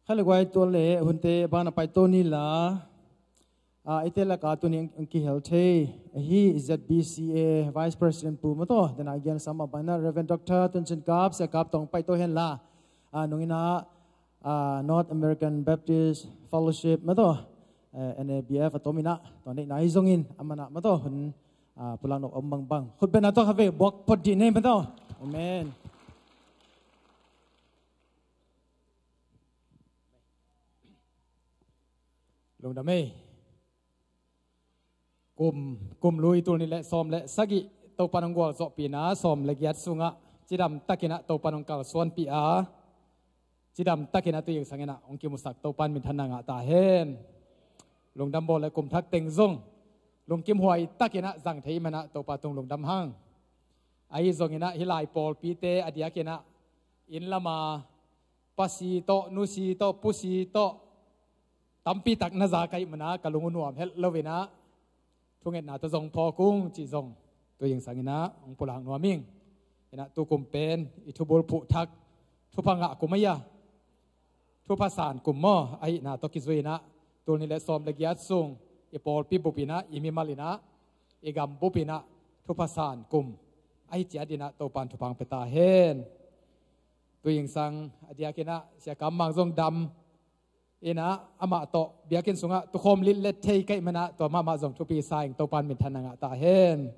Kha le guai, tua le hunte bana pai to ni la. A, eite laka tuni ang kihel thei ahi Z B C A Vice President pu mataw, dena gian sama bana Reverend Doctor Tun Cin Kap, Sia Kap tawng pai to hen la. A, nungina, a, North American Baptist Fellowship mataw, eh, N A B F a tominah tua neihna hi zongin amanah mataw hun, a, pulak nop om bangbang khutbetna tawh kha ve buak phot dih nei mataw. Amen. Lungdam ei. Kum, kum lui tul nih le sawm le sagih Topa nong gualzawhpihna sawm le giat sungah cidam takinah Topa nong kalsuanpih a, cidam takinah tu-in sanginah hong kimusak Topa in minthanna ngah ta hen. Lungdam bawl le kum thak teng zong lungkim huai takinah zang thei manah Topa tung lungdam hang. Ahi zonginah hih lai pawlpite a diakinah inn lama pasi tawh, nusi tawh, pusi tawh tampi tak na za ka hih manah ka lung uh nuam helh loinah thungetna tawh zong phawk ung cih zong tu-in sanginah hong pulak nuam ing. Inah tu kum pen i thubul phuh thak thupha ngah kum ahi a, thupha san kum maw ahihna tawh kizuinah tul nih le sawm le giat sung i pawlpi bupinah, i mimalinah, i gam bupinah thupha san kum ahi ciatinah Topa in thupha pia ta hen. Tu-in sang a diakinah Sia Kam Mang zong dam inah amah tawh biakinn sungah tukhawm litlet thei ka hih manah tua mahmah zong thupi sa ing. Topa in minthanna ngah ta hen.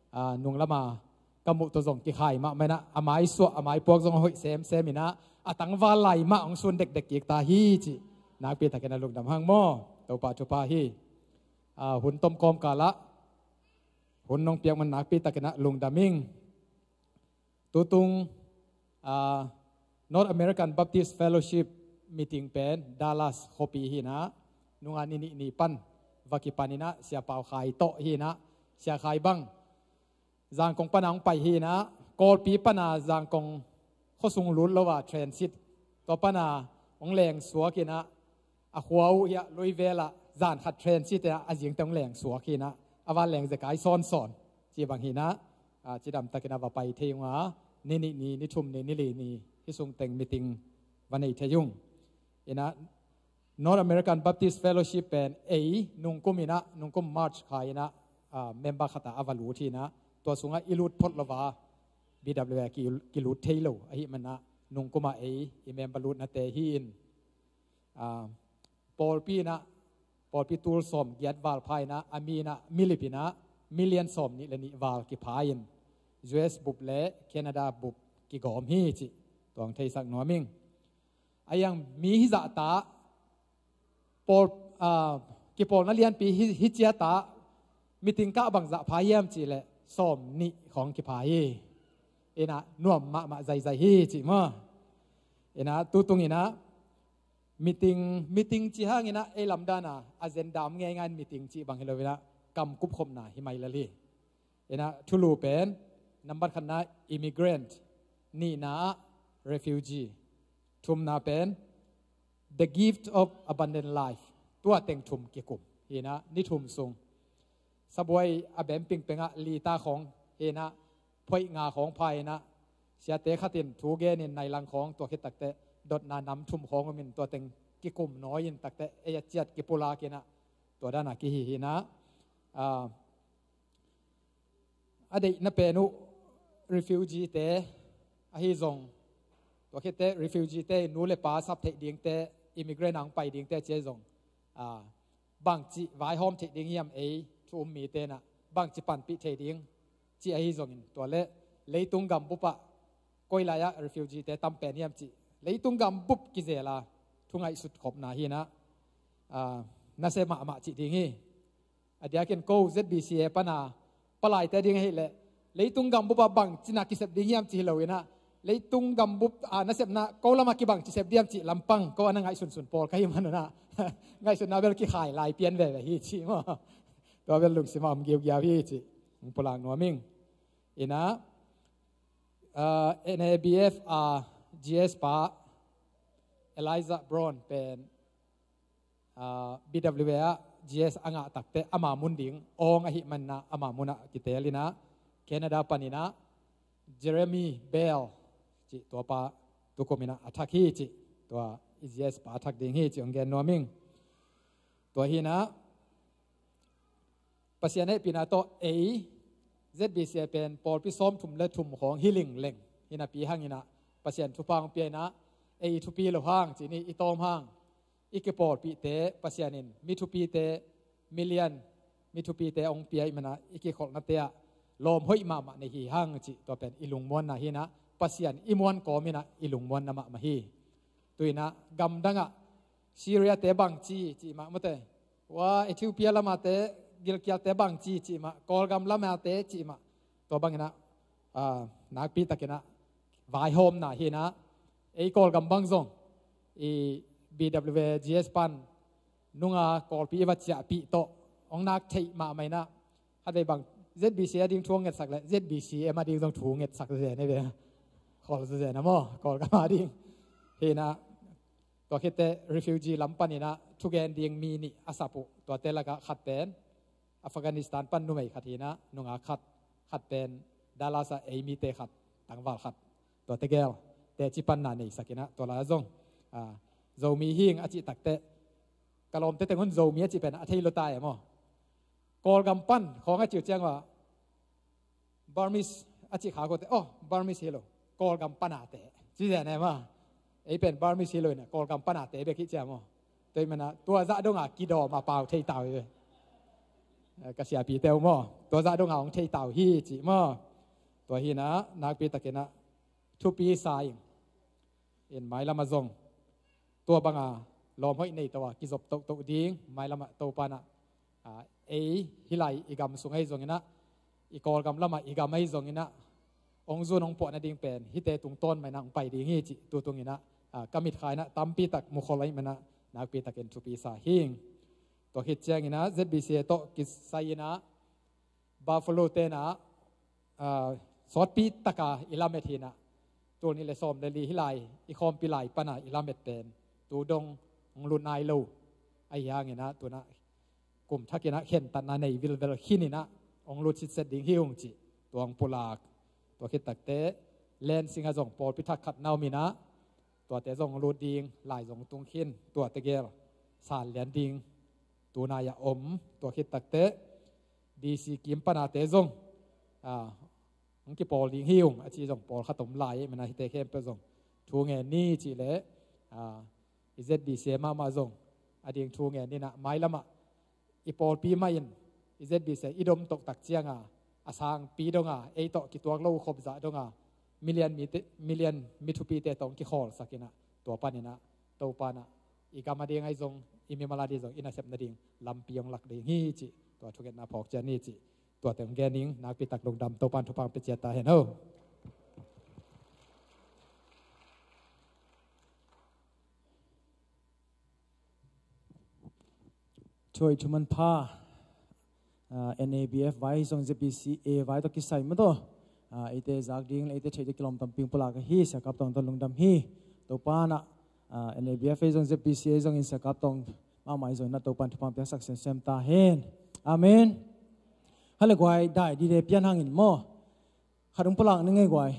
A, nung lama ka muh tawh zong kikhai mahmah inah a maisuah a maipuak zong a hoih semsem inah a tangval lai mah hong sun dekdek kik ta hi cih nakpi takin a lungdam hang maw. Topa thupha hi. A, hun tomkawm kalah hun nong piak man nakpi takinah lungdam ing. Tutung, a, North American Baptist Fellowship meeting pen Dallas khuapi hinah nunga ni nih ni pan va kipaninah Sia Pau Khai tawh hinah, Sia Khai bang Zangkong pana hong pai hinah, Kawlpi pana Zangkong khuasung lut lo a transit tua pana hong lengsuak inah, a khua uh hiah lui velah zan khat transit ah a zingte hong lengsuak hinah, a van leng zekai sawnsawn ci bang hinah, a, cidam takinah va pai thei ung a, ni nih ni, ni thum ni, ni li ni hih sung teng meeting va nei thei ung. Inah North American Baptist Fellowship pen ei nungkum inah, nungkum March kha inah, a, member khatah a va lut hinah, tua sungah i lut phot lo a B W A ki, kilut thei lo ahih manah nungkumah ei i member lutnate hi in, a, pawlpi inah, pawlpi tul sawm giat val pha inah, a mi inah milip inah million sawm nih le nih val kipha in U S bup le Canada bup kigawm hi cih tuang theisak nuam ing. A iang mi hi zahta pawl, a, kipawlna lianpi hi, hi ciata meeting kah bang zah pha hiam cihleh sawm nih khawng kipha hi. Inah nuam mahmah zaizai hi cih maw. Inah tutung inah meeting, meeting ci hanginah ei lamdana agenda om ngeingai in meeting cih bang hi loinah kam kupkhopna hi mai lel hi. Inah thulu pen nambat khatna immigrant, nihna refugee, thumna pen the gift of abundant life. Tua teng thum kikum hinah ni thum sung sabuai a bemping pengah lita khawng hinah phoih nga khawng pha inah, siate khatin thu genin nailang khawng tua khit takteh dotna nam thum khawng umin tua teng kikum nawi in takteh ei a ciat kipulak inah tua dana kihi hinah, a, a deihna pen uh refugee te ahi zong tua khitteh refugee te nu le pa sap theih dingte, immigrant ang pai dingte ci ahi zong, a, bangci vaihawm theih ding hiam ei thu um mite nah, bangci panpih thei ding ci ahi zongin tua le leitung gambupah koi lai-ah refugee te tam pen hiam cih leitung gambup kizela thungaihsut khopna hinah, a, nasia mahmah cih ding hi. A diakin ko Z B C A pana palaite ding ahileh leitung gambupah bangci na kisep ding hiam cih hi loinah leitung gambup a nasepna ko lamah kibang ci sep diam cih lampang ko a na ngaihsunsun pawl ka hi manun ah ngaihsutna bel kikhai lai pian veve hi ci maw. Tua bel lungsim ah om giugiau hi ci hong pulak nuam ing. Inah, ah, N A B F a G S pa Elijah Brown pen, ah, B W A ah G S a ngah takte ama mun ding awng ahih manah ama munah kitel inah, Canada paninah Jeremy Bell cih tuapa tukum inah a thak hi cih, tua i G S pa a thak ding hi cih hong gen nuam ing. Tua hinah Pasian hehpihna tawh ei Z B C A pen pawlpi sawmthum le thum khawng hi lingleng hinapi hanginah Pasian thupha hong pia inah, ei i thupi lo hang cih ni, i tawm hang, i kipawlpihte Pasian in mi thupite, milian mi thupite hong pia ih manah i kikholhnate ah lawm hoih mahmah nei hi hang cih tua pen i lungmuanna hinah, Pasian i muan kawm inah i lungmuanna mahmah hi. Tuinah gamdangah Syria te bangci cih mah mute, ua Ethiopia lamate gilkialte bangci cih mah, Kawlgam lamate cih mah, tua banginah, ah, nakpi takinah vaihawmna hinah, ei Kawlgam bang zong i B W A G S pan nunga kawlpi i va ciahpih tawh hong nak theih mahmah inah, khatvei bang Z B C A ding thu hong ngetsak le Z B C M a ding zong thu hong ngetsak zen e ve. Khol zen a maw, Kawlgam a ding. Hinah tua khitte refugee lam paninah thugen ding mi nih a sap uh, tuate lakah khat pen Afghanistan pan numei khat hinah, nungak khat, khat pen Dallas ah ei mite khat, tangval khat. Tua tegel teci panna neisak inah, tua lai zong, ah, Zomi hing a cih takte, ka lawmte teng hun Zomi a cih pen a thei lo ta e maw. Kawlgam pan khawng a cih uh ciang uh ah Burmese a cih kha kote, oh, Burmese hi lo, Kawlgam pana te ci zen e maw. Ei pen Burmese hi lo inah Kawlgam pana te bek hi cia maw. Tua ih manah tua zah donga kidawm a pau thei tau hi ve. Eh, ka siapite uh maw, tua zah donga hong thei tau hi cih maw. Tua hinah nakpi takinah thupi sa ing. In mailam ah zong tua banga lawm hoih nei to a kizop tohtoh ding, mailam ah Topa nah, ah, ei hih lai i gam sung ahi zonginah, i Kawlgam lamah i gam ahi zonginah, hong zun hong puah nading pen hihte tungtawn mah inah hong pai ding hi cih tutunginah, ah, ka mitkha inah tampi tak mukhol ahih manah nakpi takin thupi sa hing. Tua khit cianginah Z B C A tawh kisai inah Buffalo tenah, ah, sawtpi taka i lamet hinah, tul nih le sawm le li hih lai i khawmpi lai pana i lamet pen tu dong hong lut nai lo ahi hanginah, tunah kum thakinah khentatna nei vilvel khininah hong lut sitset ding hi ung cih tua hong pulak. Tua khit takte Lansing ah zong pawlpi thak khat na om inah, tuate zong lut ding lai zong tung khin, tuate gel san lian ding tunai ah om. Tua khit takte D C kim panate zong, ah, hong kipawl ding hi ung a ci zong pawlkhat om lai ih manah, hihte khempeuh zong thu ngen ni cih leh, ah, i Z B C A mahmah zong a ding thu ngen inah, mailamah i pawlpi mah in i Z B C A i dom toh tak cianga a sangpi donga ei tawh kituak lo khop zah donga milian mite, milian mi thupite tawh hong kikhawlsak inah, tua paninah Topa nah i gam a ding ahi zong, i mimal a ding zong i nasep nading lampi hong lak ding hi cih tua thungetna phawk ciat ni cih tua teng gen ing. Nakpi tak lungdam, Topa in thupha hong pia ciat ta hen aw. Thuhoih thuman pha, ah, N A B F vai zong Z B C A vai tawh kisai mah tawh, ah, eite zak ding le eite theih ding kilawm tampi hong pulak ahi, Sia Kap Tawng tawh lungdam hi. Topa nah, ah, N A B F vai zong Z B C A vai zong in Sia Kap Tawng mahmah ahi zongin ah Topa in thupha hong piaksak semsem ta hen. Amen. Hale guai, dai dide pian hangin maw, khat hong pulak ni ngei guai.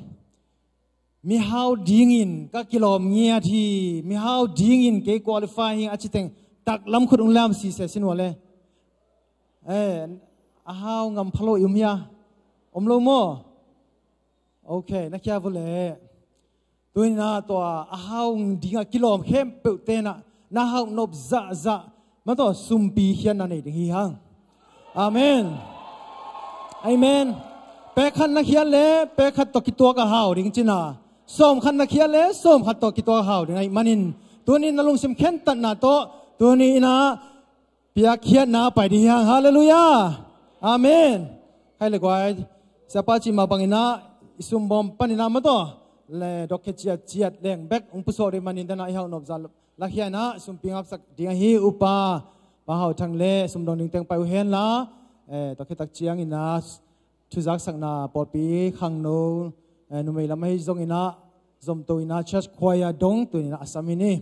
Mihau dingin ka kilawm ngiat hi, mihau dingin kei qualify hi a ci teng taklam khut hong lam sise sin ua le. Eh, a hau ngam pha lo i um hia? Om lo maw? Ok, na khia vua le. Tuinah tua a hau dinga kilawm khempeuh tenah na hauh nop zahzah mah tawh sumpi khiatna nei ding hi hang. Amen. Amen. Pek khat na khiat le pek khat tawh kituak a hau ding cina, sawm khat na khiat le sawm khat tawh kituak a hau ding ahih manin, tunin na lungsim khentatna tawh tuni inah piakkhiatna pai ding hi hang. Halleluiah. Amen. Hai le guai, siapa cih mah banginah i sumbawm paninah mah tawh le dawkkhia ciatciat leng bek hong pusuak ding manin dana i hauh nop zah lakhia inah sumpi ngapsak ding ahi. Upa Pa Hau Thang le sumdong ding teng pai uh hen la, eh, dawkkhia tak ciang inah thuzaksakna pawlpi khangno, eh, numei lam ahi zong inah zomto inah church choir dong tun inah a sam hi ni.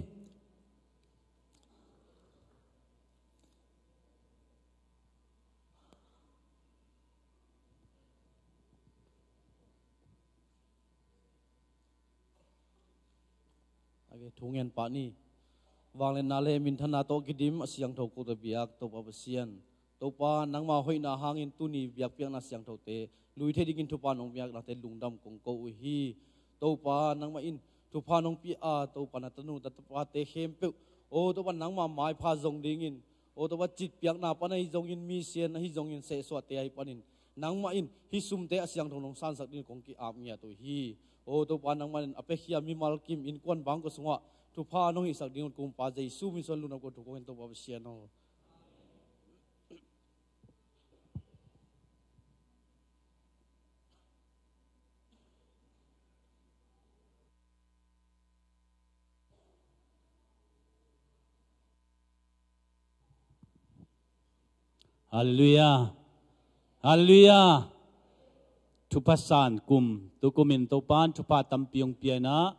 A ve thungen pah ni. Vangliatna le minthanna tawh kidim a siangtho ko ta biak Topa Pasian, Topa nangma hoihna hangin tuni biakpiakna siangthote lui thei dingin thupha nong piaknate lungdam kong ko uh hi. Topa nangmah in thupha nong pia a, Topa na tanu ta tapate khempeuh, o Topa nangma maipha zong dingin, o Topa citpiakna pan ahi zongin, misian ahi zongin, sehsuahte ahi panin nangmah in hih sumte a siangtho nong sansak dingin kong ki-ap ngiat uh hi. O Topa nangmah in a piakhia mimal kim innkuan bangkua sungah thupha nong hihsak ding uh kumpa Jesu min suang lungdam ko thu kong in Topa Pasian aw. Halleluiah. Halleluiah. Thupha san kum, tukum in Topan thupha tampi hong pia inah,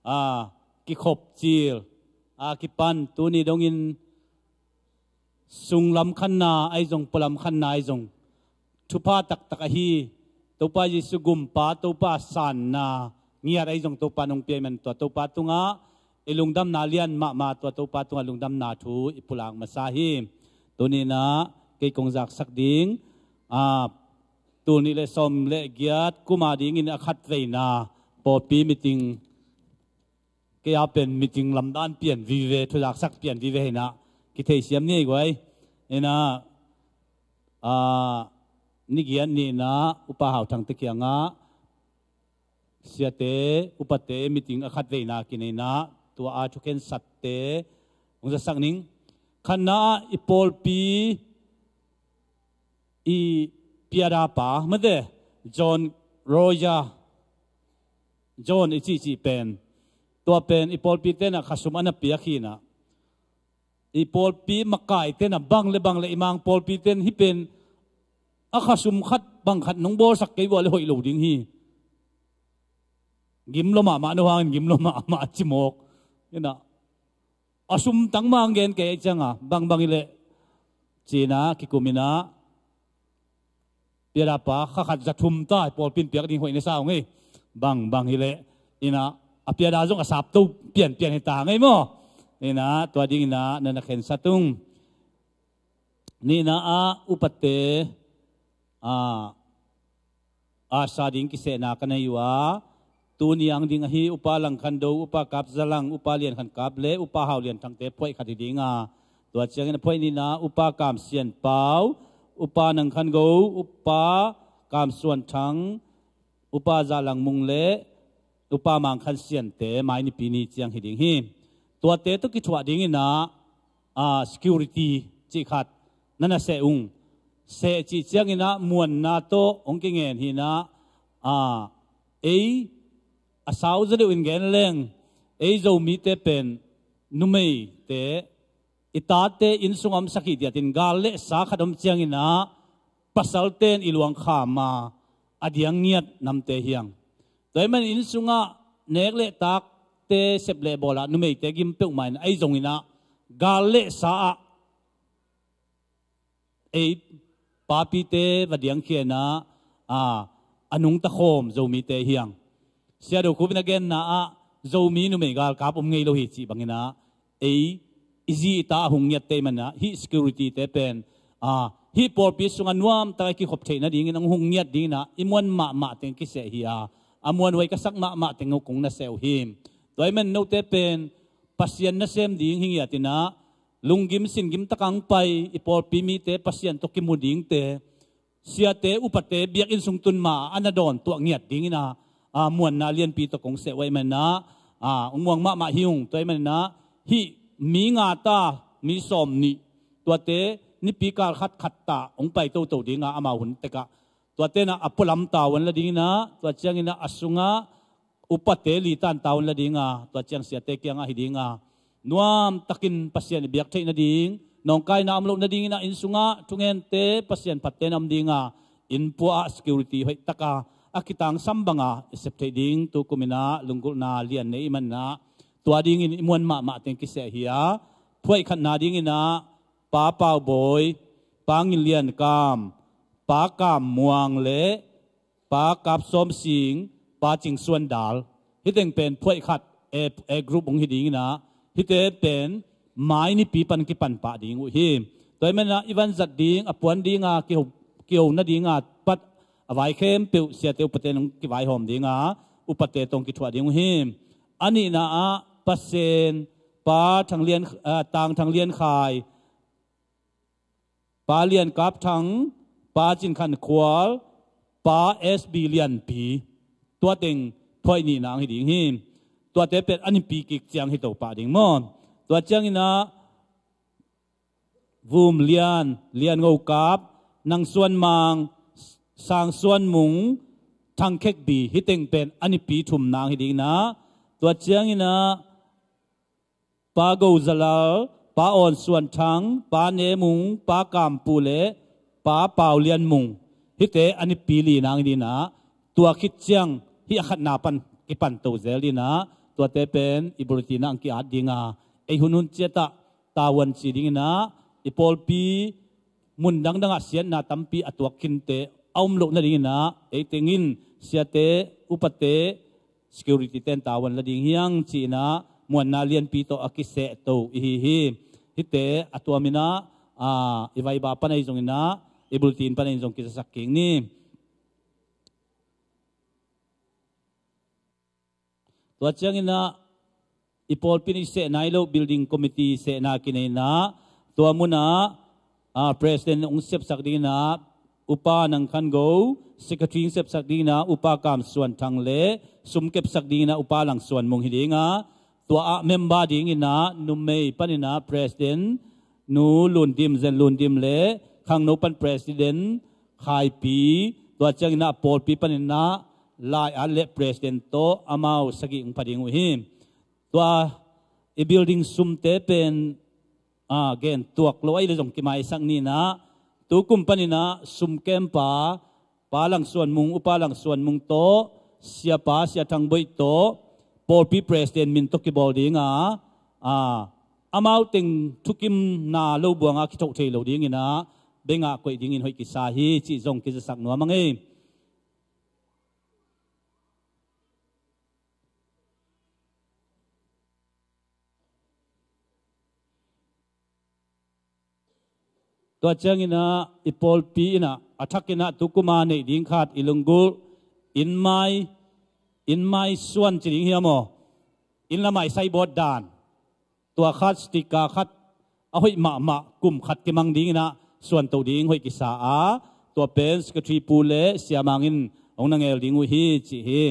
a, kikhop cil a kipan tuni dongin sunglam khanna ahi zong, pualam khanna ahi zong, thupha taktak ahi Topa Jesu gumpa, Topa sanna ngiat ahi zong Topa nong pia man tua Topa tungah i lungdamna lian mahmah, tua Topa tungah lungdamna thu i pulak masa hi. Tuni inah kei kong zaksak ding, a, tul nih le sawm le giat kuma dingin a khatveina pawlpi meeting, kei a pen meeting lamdan pian vive, thuzaksak pian vive hi inah kitheisiam ni ei guai. Inah, a, ni giat ni inah Upa Hau Thangte kiangah siate, upate meeting a khatveina kinei inah tua a thukhensatte hong zasak ning. Khatna ah i pawlpi i piada pa mate, John Roger, John i cihcih pen, tua pen i pawlpi tenah khasum a na piak hi inah, i pawlpi makai tenah bang le bang le i mang pawlpi ten hih pen a khasum khat bang khat nong bawlsak kei vua le hoih lo ding hi. Gim lua mahmah no hangin gim lua mahmah a cimawk inah, a sum tangmang gen kei cianga bangbang hileh ci inah kikum inah piada pa kha khat za thum ta i pawlpi in piak ding hoih na sa ung ei. Bangbang hileh inah a piada zong a sapto pianpian hi ta ngei maw. Inah tua ding inah na na khensat ung. Nihna ah upate, a, a sa ding kisehna ka nei uh a, tuni ang ding ahi Upa Lang Khan Do, Upa Kap Za Lang, Upa Lian Khan Kap le Upa Hau Lian Thangte phuaih khat hi ding a, tua ciangin a phuaih nihna Upa Kam Sian Pau, Upa Nang Khan Go, Upa Kam Suan Thang, Upa Za Lang Mung le Upa Mang Khan Siante mai Nipi ni ciang hi ding hi. Tuate tawh kithuah ding inah, a, security cih khat na na seh ung. Seh cih ciang inah muanna tawh hong kingen hi inah, a, ei a sau za deuh in gen leng, ei Zomite pen numeite i tate inn sungah om sakhi diatin gal le sa khat om ciang inah pasalte in i luang kham a, a diang ngiat namte hi ang. Tua ahih manin inn sungah nek le takte sep le bawl ah numeite gim peuhmah in ahi zong inah gal le sa ah ei papite va diangkhia inah, a, a nungta khawm Zomite hi ang. Sia Do Khup in a genna ah Zomi numei galkap om ngei lo hi cih bang inah ei i zi i ta a hong ngiatte ahih man inah hih security te pen, a, hih pawlpi sungah nuamtak a i kikhop theih nadingin a hong ngiat ding inah i muan mahmah teng kiseh hi a, a muanhuai ka sak mahmah teng uh kong na seh uh hi. Tua ahih man note pen Pasian nasem ding hi ngiat inah lunggim singgim tak a hong pai i pawlpi mite Pasian tawh kimu dingte, siate upate biakinn sung tun ma a na dawn tuah ngiat ding inah, a, muanna lianpi tawh kong seh uh ahih man inah, a, hong muang mahmah hi ung. Tua ahih man inah hih mi nga ta, mi sawm nih, tuate nipi kal khat khat ta hong pai toto ding a, amau hun tek ah tuate inah a pualam tau an la ding inah, tua ciang inah a sungah upate litan tavuan la dinga, tua ciang siate kiangah hi dinga, nuamtakin Pasian i biak theih nading, nawngkaina om loh nadingin ah inn sungah thungente Pasian phatte na om dinga, inn pua ah security hoih taka a kitangsam banga i sep theih ding tukum in ah lunggulhna lian nei i hih manin ah, tua dingin i muan mahmah teng kiseh hi a, phuaih khatna dingin ah Pa Pau Bawi, Pa Ngin Lian Kam, Pa Kam Muang le Pa Kap Sawm Sing, Pa Cing Suan Dal. Hih teng pen phuaih khat, A, A group hong hi dingin ah, hihte pen Mai nipi pan kipan pah ding uh hi. Tua hih manin ah i van zat ding, a puan dinga kiho, kiho nadinga pat a vai khempeuh siate upate nong kivaihawm dinga, upate tawh hong kithuah ding uh hi. A nihna ah Pa Sen, Pa Thang Lian, ah, Tang Thang Lian Khai, Pa Lian Kap Thang, Pa Cin Khan Khual, Pa S B Lianpi. Tua teng phuaih nihna hong hi ding hi. Tuate pen a nipi kik ciang hi to pah ding maw. Tua ciangin ah Vum Lian, Lian Ngo Kap, Nang Suan Mang, Sang Suan Mung, Thang Khek Bi, hih teng pen a nipi thumna hong hi dingin ah, tua ciangin ah Pa Go Za Lal, Pa Awn Suan Thang, Pa Ne Mung, Pa Kam Pu le Pa Pau Lian Mung, hihte a nipi lina hong hi dingin ah, tua khit ciang hih a khatna pan kipan to zel dingin ah, tuate pen i bulletin ah hong ki-at dinga, ei hunhun ciatah tavuan ci dingin ah, i pawlpi mun dangdangah siatna tampi a tuak khinte a om loh nadingin ah, ei teng in siate, upate, security ten tavuan la ding hi hang ci-in ah muanna lianpi tawh a kiseh to i hi hi. Hihte a tuamin ah, ah, i Viber pan ahi zongin ah, i bulletin pan ahi zong kizasak kik ni. Tua ciangin ah i pawlpi in i seh nai loh building committee sehna kinei in ah, tua munah, ah, president hong sepsak dingin ah Upa Nang Khan Go, secretary hong sepsak dingin ah Upa Kam Suan Thang le sum kepsak dingin ah Upa Lang Suan Mung hi dinga, tua ah member dingin ah numei panin ah president Nu Lun Dim, Zen Lun Dim le khangno pan president Khai Pi, tua ciangin ah pawlpi panin ah Lai At le president tawh amau sagih hong pha ding uh hi. Tua i building sumte pen, ah, gen tuak lo ahih leh zong kimaisak ni in ah, tukum panin ah sum kempa Pa Lang Suan Mung, Upa Lang Suan Mung tawh, siapa Sia Thang Boih tawh, pawlpi president min tawh kibawl dinga, ah, amau teng thukimna lo buanga kithoh thei lo dingin ah, bengah koih dingin hoih kisa hi cih zong kizasak nuam a ngei. Tua ciangin ah i pawlpi in ah a thakin ah tukum a neih ding khat i lunggulh, innmai, innmai suan ci ding hiam aw? Inn lamai saibawt dan. Tua khat, sticker khat, a hoih mahmah kum khat kimang dingin ah suan to ding hoih kisa a, tua pen secretary pu le siamang in hong na ngel ding uh hi ci hi.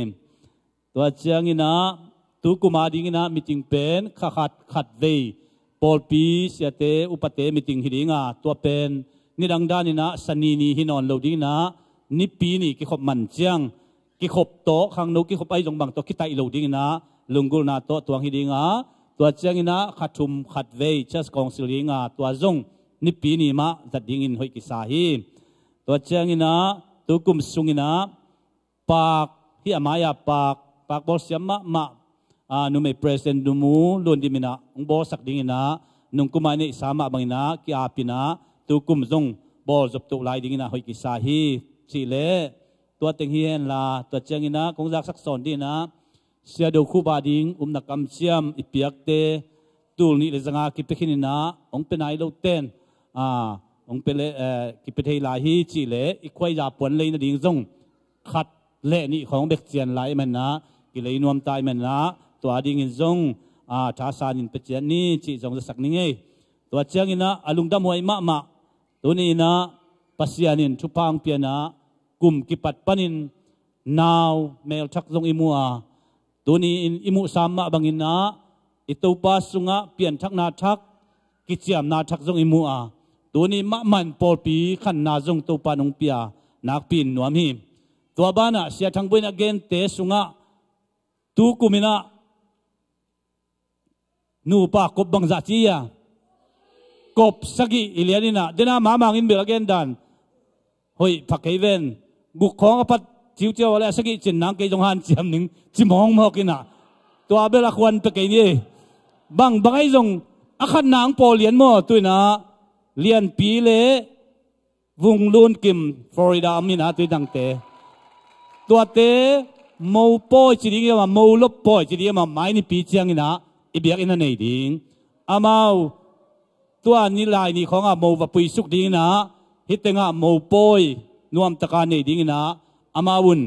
Tua ciangin ah tukum a dingin ah meeting pen kha khat khat vei pawlpi siate upate meeting hi dinga, tua pen nidang danin ah Sani ni hi nawn lo dingin ah Nipi ni kikhop man ciang, kikhop tawh, khangno kikhop ahi zong bang tawh kitaih lo dingin ah lunggulhna tawh tuang hi dinga, tua ciangin ah kha thum khat vei church council dinga, tua zong Nipi ni mah zat dingin hoih kisa hi. Tua ciangin ah tukum sungin ah Paak, hih a mai-a Paak, Paak bawlsiam mahmah, ah, numei president numu Lun Dim in ah hong bawlsak dingin ah, nungkum a i neihsa mah bangin ah ki-apin ah, tukum zong bawl zop to lai dingin ah hoih kisa hi. Cih leh tua teng hi henla, tua ciangin ah kong zaksak sawn dingin ah, Sia Do Khup a ding upna kamciam i piakte tul nih le zanga kipia khin in ah, hong pia nai lo ten, ah, hong pia le, eh, kipia thei lai hi cih leh, i khuaiza puan lei nading zong khat le nih khawng bek cian lai ahih manin ah, kilei nuam ta ahih manin ah, tua dingin zong, ah, thasan in pia ciat ni cih zong zasak ni ngei. Tua ciangin ah a lungdamhuai mahmah, tuni in ah Pasian in thupha hong pia in ah, kum kipat panin nau melthak zong i mu a, tuni in i muhsa mah bangin ah, i Topa sungah pianthakna thak, kiciamna thak zong i mu a, tuni mahmah in pawlpi khanna zong Topa in hong pia nakpi in nuam hi. Tua banah Sia Thang Boih in a gente sungah tu kum in ah nupa kop bangzah ci a, kop sagih i lian in ah, dena mamang in bel a gen dan hoih pha kei ven. Guk khawng a pat ciuciau a le a sagih cin nang kei zong hanciam ning ci mawkmawk in ah, tua bel a khuan pia kei ni. Bang bang ahi zong a khat nang pawl lian maw, tu in ah Lianpi le Vung Lun Kim, Florida om in ah, tu i dangte, tuate mopawi ci ding i om a, molop pawi ci ding i om a, mai nipi ciang in ah i biakinn a nei ding. Amau tua ni lai ni khawng ah mo va puisuk ding in ah, hih teng ah mopawi nuamtaka nei ding in ah, amau un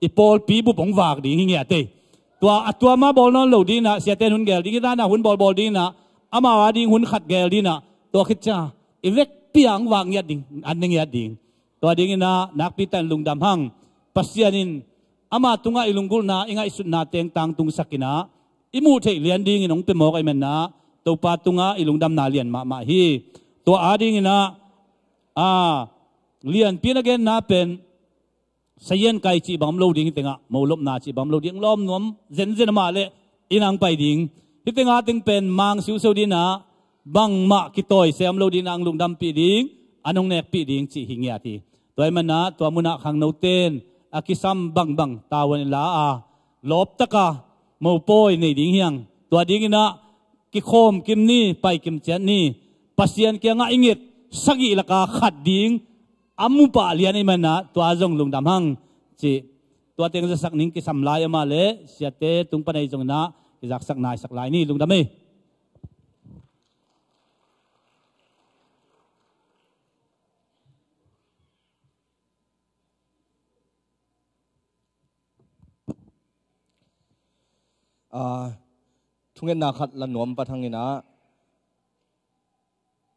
i pawlpi bup hong vak ding hi ngiat ei. Tua a tua mah bawl nawn lo ding in ah, siate in hun gel ding, hih dan ah hun bawlbawl ding in ah, amau a ding hun khat gel ding in ah, tua khit ciang i vekpi a hong vak ngiat ding, an ne ngiat ding. Tua ding in ah nakpi takin lungdam hang. Pasian in ama tungah i lunggulhna, i ngaihsutna teng tangtungsak in ah, i muh theih lian dingin hong pia mawk ahih manin ah, Topa tungah i lungdamna lian mahmah hi. Tua a ding in ah, a, Lianpi in a genna pen, sayan kai cih bang om lo ding, hih teng ah molopna cih bang om lo ding, lawm nuam zenzen a, amah le in ah hong pai ding. Hih teng ah teng pen mang siusiu ding in ah, bangmah kitawi sem lo ding in ah, hong lungdampih ding, an hong nekpih ding cih hi ngiat hi. Tua ahih manin ah tua mun ah khangnote in a kisam bangbang tavuan i la a, lawptaka mopawi nei ding hi hang. Tua ding in ah kikhawm kim ni, pai kim ciat ni. Pasian kiangah i nget sagih laka khat ding a mu pah lian ahih manin ah, tua zong lungdam hang cih. Tua teng zasak ning, kisam lai a, amah le siate tung pan ahi zongin ah kizaksak naisak lai ni. Lungdam ei. Ah, thungetna khat la nuam pah hang in ah,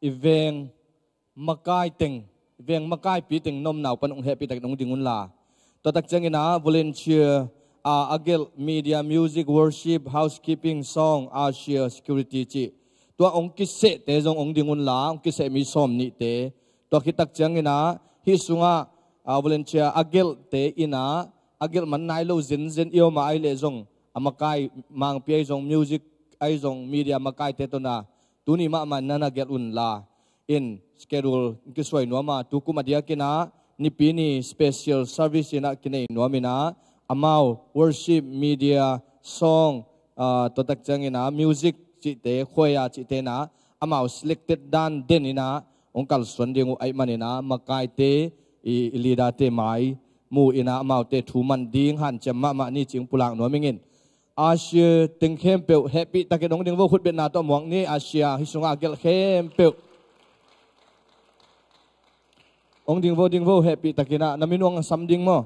i veng makai teng, i veng makaipi teng na omna uh pan hong hehpih takin hong ding un la. Tua tak ciangin ah volunteer, ah, a gelh, media, music, worship, housekeeping, song, usher, security cih, tua hong kisehte zong hong ding un la, hong kiseh mi sawm nihte. Tua khit tak ciangin ah hih sungah, ah, volunteer a gelhte in ah, a gelh man nai lo zenzen i om a, ahih leh zong a makai, mangpi ahi zong, music ahi zong, media makaite tawh na, tuni mahmah na na gelh un la. In schedule in kisuai nuam a, tu kum a diakin ah nipi ni special service in ah kinei nuam in ah, amau worship, media, song, ah, tua tak ciangin ah music cihte, choir cihte in ah, amau selected dan den in ah hong kalsuan ding uh ahih manin ah, makaite, i, i leader-te mai mu in ah, amaute thu man ding hanciam mahmah ni cih hong pulak nuam ing in. Usher teng khempeuh hehpih takin hong ding vo, khutbetna tawh muak ni. Usher, hih sungah a gelh khempeuh hong ding vo, ding vo, hehpih takin ah. Na min uh hong sam ding maw?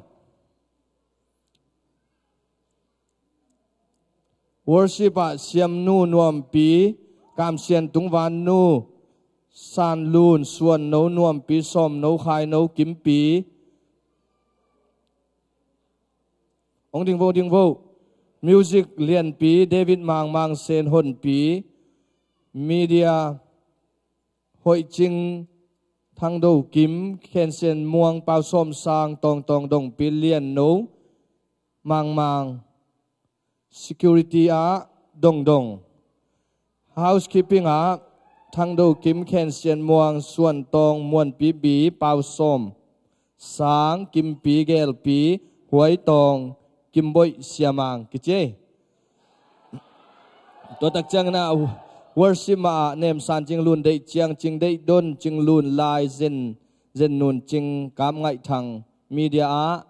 Worship ah Siamnu Nuampi, Kamsian Tungvannu, Sanlun, Suanno Nuampi, Sawmno Khaino Kimpi. Hong ding vo, ding vo. Music Lianpi, David Mangmang, Sen Honpi. Media Hoih Cing, Thangdo Kim, Khen Sian Muang, Pau Sawm Sang, Tawng Tawng, Dongpi, Lianno Mangmang. Security ah Dongdong. Housekeeping ah Thangdo Kim, Khen Sian Muang, Suan Tawng, Muanpi Bi, Pau Sawm Sang, Kimpi, Gelpi, Huai Tawng, Kimboih, Siamang kici ei. Tua tak ciangin ah worship mah ah Nem San Cing, Lun Deih Ciang, Cing Deih Don, Cing Lun Lai, Zen, Zen Nun Cing, Kap Ngaih Thang. Media ah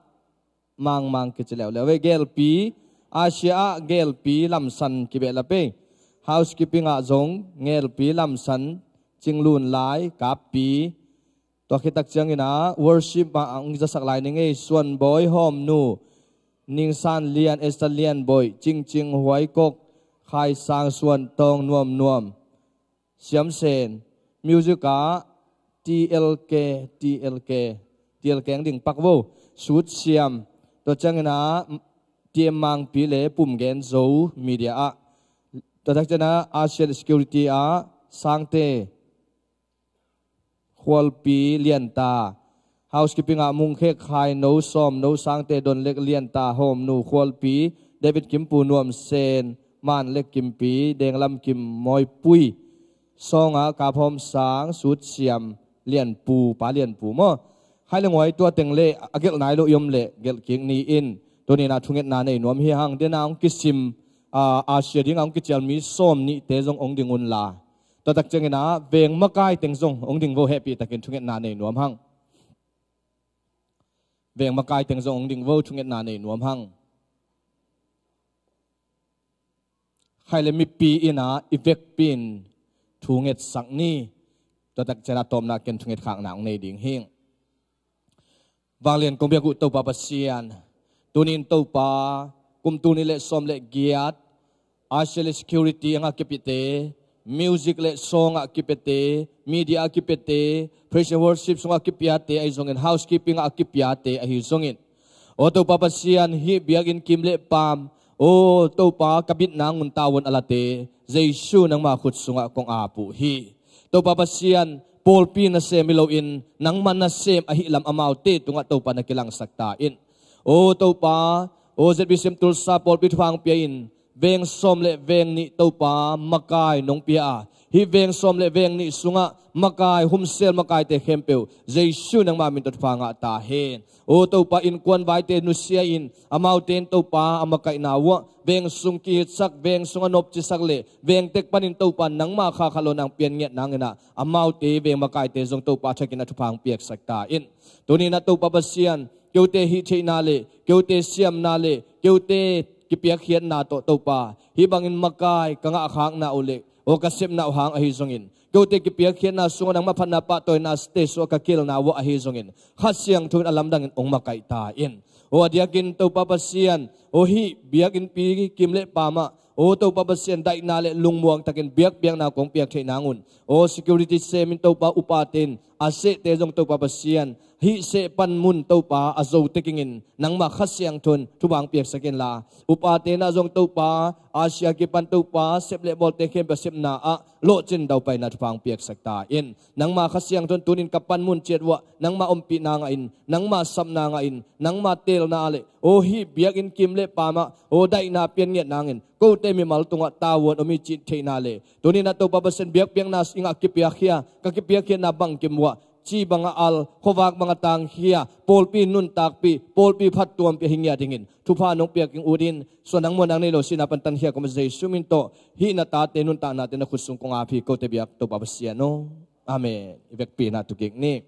Mangmang kici leuleu ei. Gelpi, Usher ah Gelpi Lam San kibehlap ei. Housekeeping ah zong Gelpi Lam San, Cing Lun Lai, Kappi. Tua khit tak ciangin ah worship ah hong zasak lai ning ei. Suan Bawi Hawmnu, Ning San Lian, Esther Lian Bawi, Cing Cing, Huai Kok, Khai Sang, Suan Tawng, Nuam Nuam, Siam Sen. Music ah T L K, T L K, T L K hong ding pak vo. Sut Siam. Tua ciangin ah T M Mangpi le Pum Gen Zo. Media ah, tua tak ciangin ah Asian Security ah Sangte, Khualpi, Lianta. Housekeeping ah Mungkhek, Khaino, Sawmno, Sangte, Donlek, Lianta, Hawmnu, Khualpi, David Kimpu, Nuam Sen, Man le Kimpi, Denglam Kim, Mawipui, Sawnga, Kaphawm Sang, Sut Siam, Lianpu, Pa Lianpu maw. Hai le nguai, tua teng le a gelh nai lo i om leh gelh kik ni in, tuni-in ah thungetna nei nuam hi hang. Dena hong kisim, a, a sia ding a hong kicial mi sawm nihte zong hong ding unla, tua tak ciangin ah veng makai teng zong hong ding vo, hehpihtakin thungetna nei nuam hang. Veng makai teng zong hong ding vo, thungetna nei nuam hang. Hai le mipi in ah i vekpi in thungetsak ni. Tua tak ciangin ah tawpna ken thungetkhakna hong nei ding hi. Vanglian kong biak uh Topa Pasian, tuni-in Topa, kum tul nih le sawm le giat, a sia le security a ngah kipiate, music le song a kipiate, media a kipiate, praise and worship sungah kipiate ahi zongin, housekeeping a kipiate ahi zongin, aw Topa Pasian, hih biakinn kim le paam, aw Topa, ka bitna ngun tavuan a late, Jesu nangma khut sungah kong ap uh hi. Topa Pasian, pawlpi nasem hi loin nangma nasem ahih lam amaute tungah Topa na kilangsak ta in. Aw Topa, aw Z B C M Tulsa pawlpi thupha hong pia in, veng sawm le veng nih Topa makai nong pia a, hih veng sawm le veng nih sungah makai, humsel makaite khempeuh Jesu nangma min tawh thupha ngah ta hen. Aw Topa, innkuan vaite nusia in, amaute in Topa a makaihna uah veng sung kihitsak, veng sung a nopcisak le veng tek panin Topa nangma khakha lo nang pian ngiat nangin ah, amaute veng makaite zong Topa thakin a thupha hong piaksak ta in. Tuni-in ah Topa Pasian, keute hih theihna le keute siamna le keute kipiakkhiatna tawh Topa, hih bangin makai ka ngahkhakna uh le aw ka sepna uh hang ahi zongin, keute kipiakkhiatna sungah nangma phatna pahtawina te suah ka kilna uah ahi zongin, Kha Siangtho in a lamdangin hong makaih ta in. Aw a diakin Topa Pasian, aw hih biakinnpi kim le paam ah, aw Topa Pasian, daihna le lungmuang takin biakpiakna kong piak theih nang un, aw security semin Topa, upate in a sehte zong Topa Pasian, hih seh pan mun Topa a zo tekingin nangma Kha Siangtho in thupha hong piaksak inla, upate in ah zong Topa, a sia kipan Topa, sep le bawlte khempeuh a sepna ah lawhcin daupaina thupha hong piaksak ta in. Nangma Kha Siangtho in tuni-in ka panmun ciat uah nangma ompihna ngah in, nangma sapna ngah in, nangma teelna le aw hih biakinn kim le paam ah aw daihna pian ngiat nangin, kote mimal tungah tavuan om hi cih theihna le, tuni-in ah Topa Pasian, biakpiakna i ngah kipiakkhia, ka kipiakkhiatna bangkim uah ci bangah al, khuavak bangah tangkhia, pawlpi nuntakpih, pawlpi phattuampih ahi ngiat dingin thupha nong piak ing ut in. Suan nang, muan nang nei lo, sihna pan tankhia kong Jesu min tawh hih na tate nuntaknate na khut sung kong ap hi, kote biak Topa Pasian aw. Amen. I vekpi in ah tu kik ni.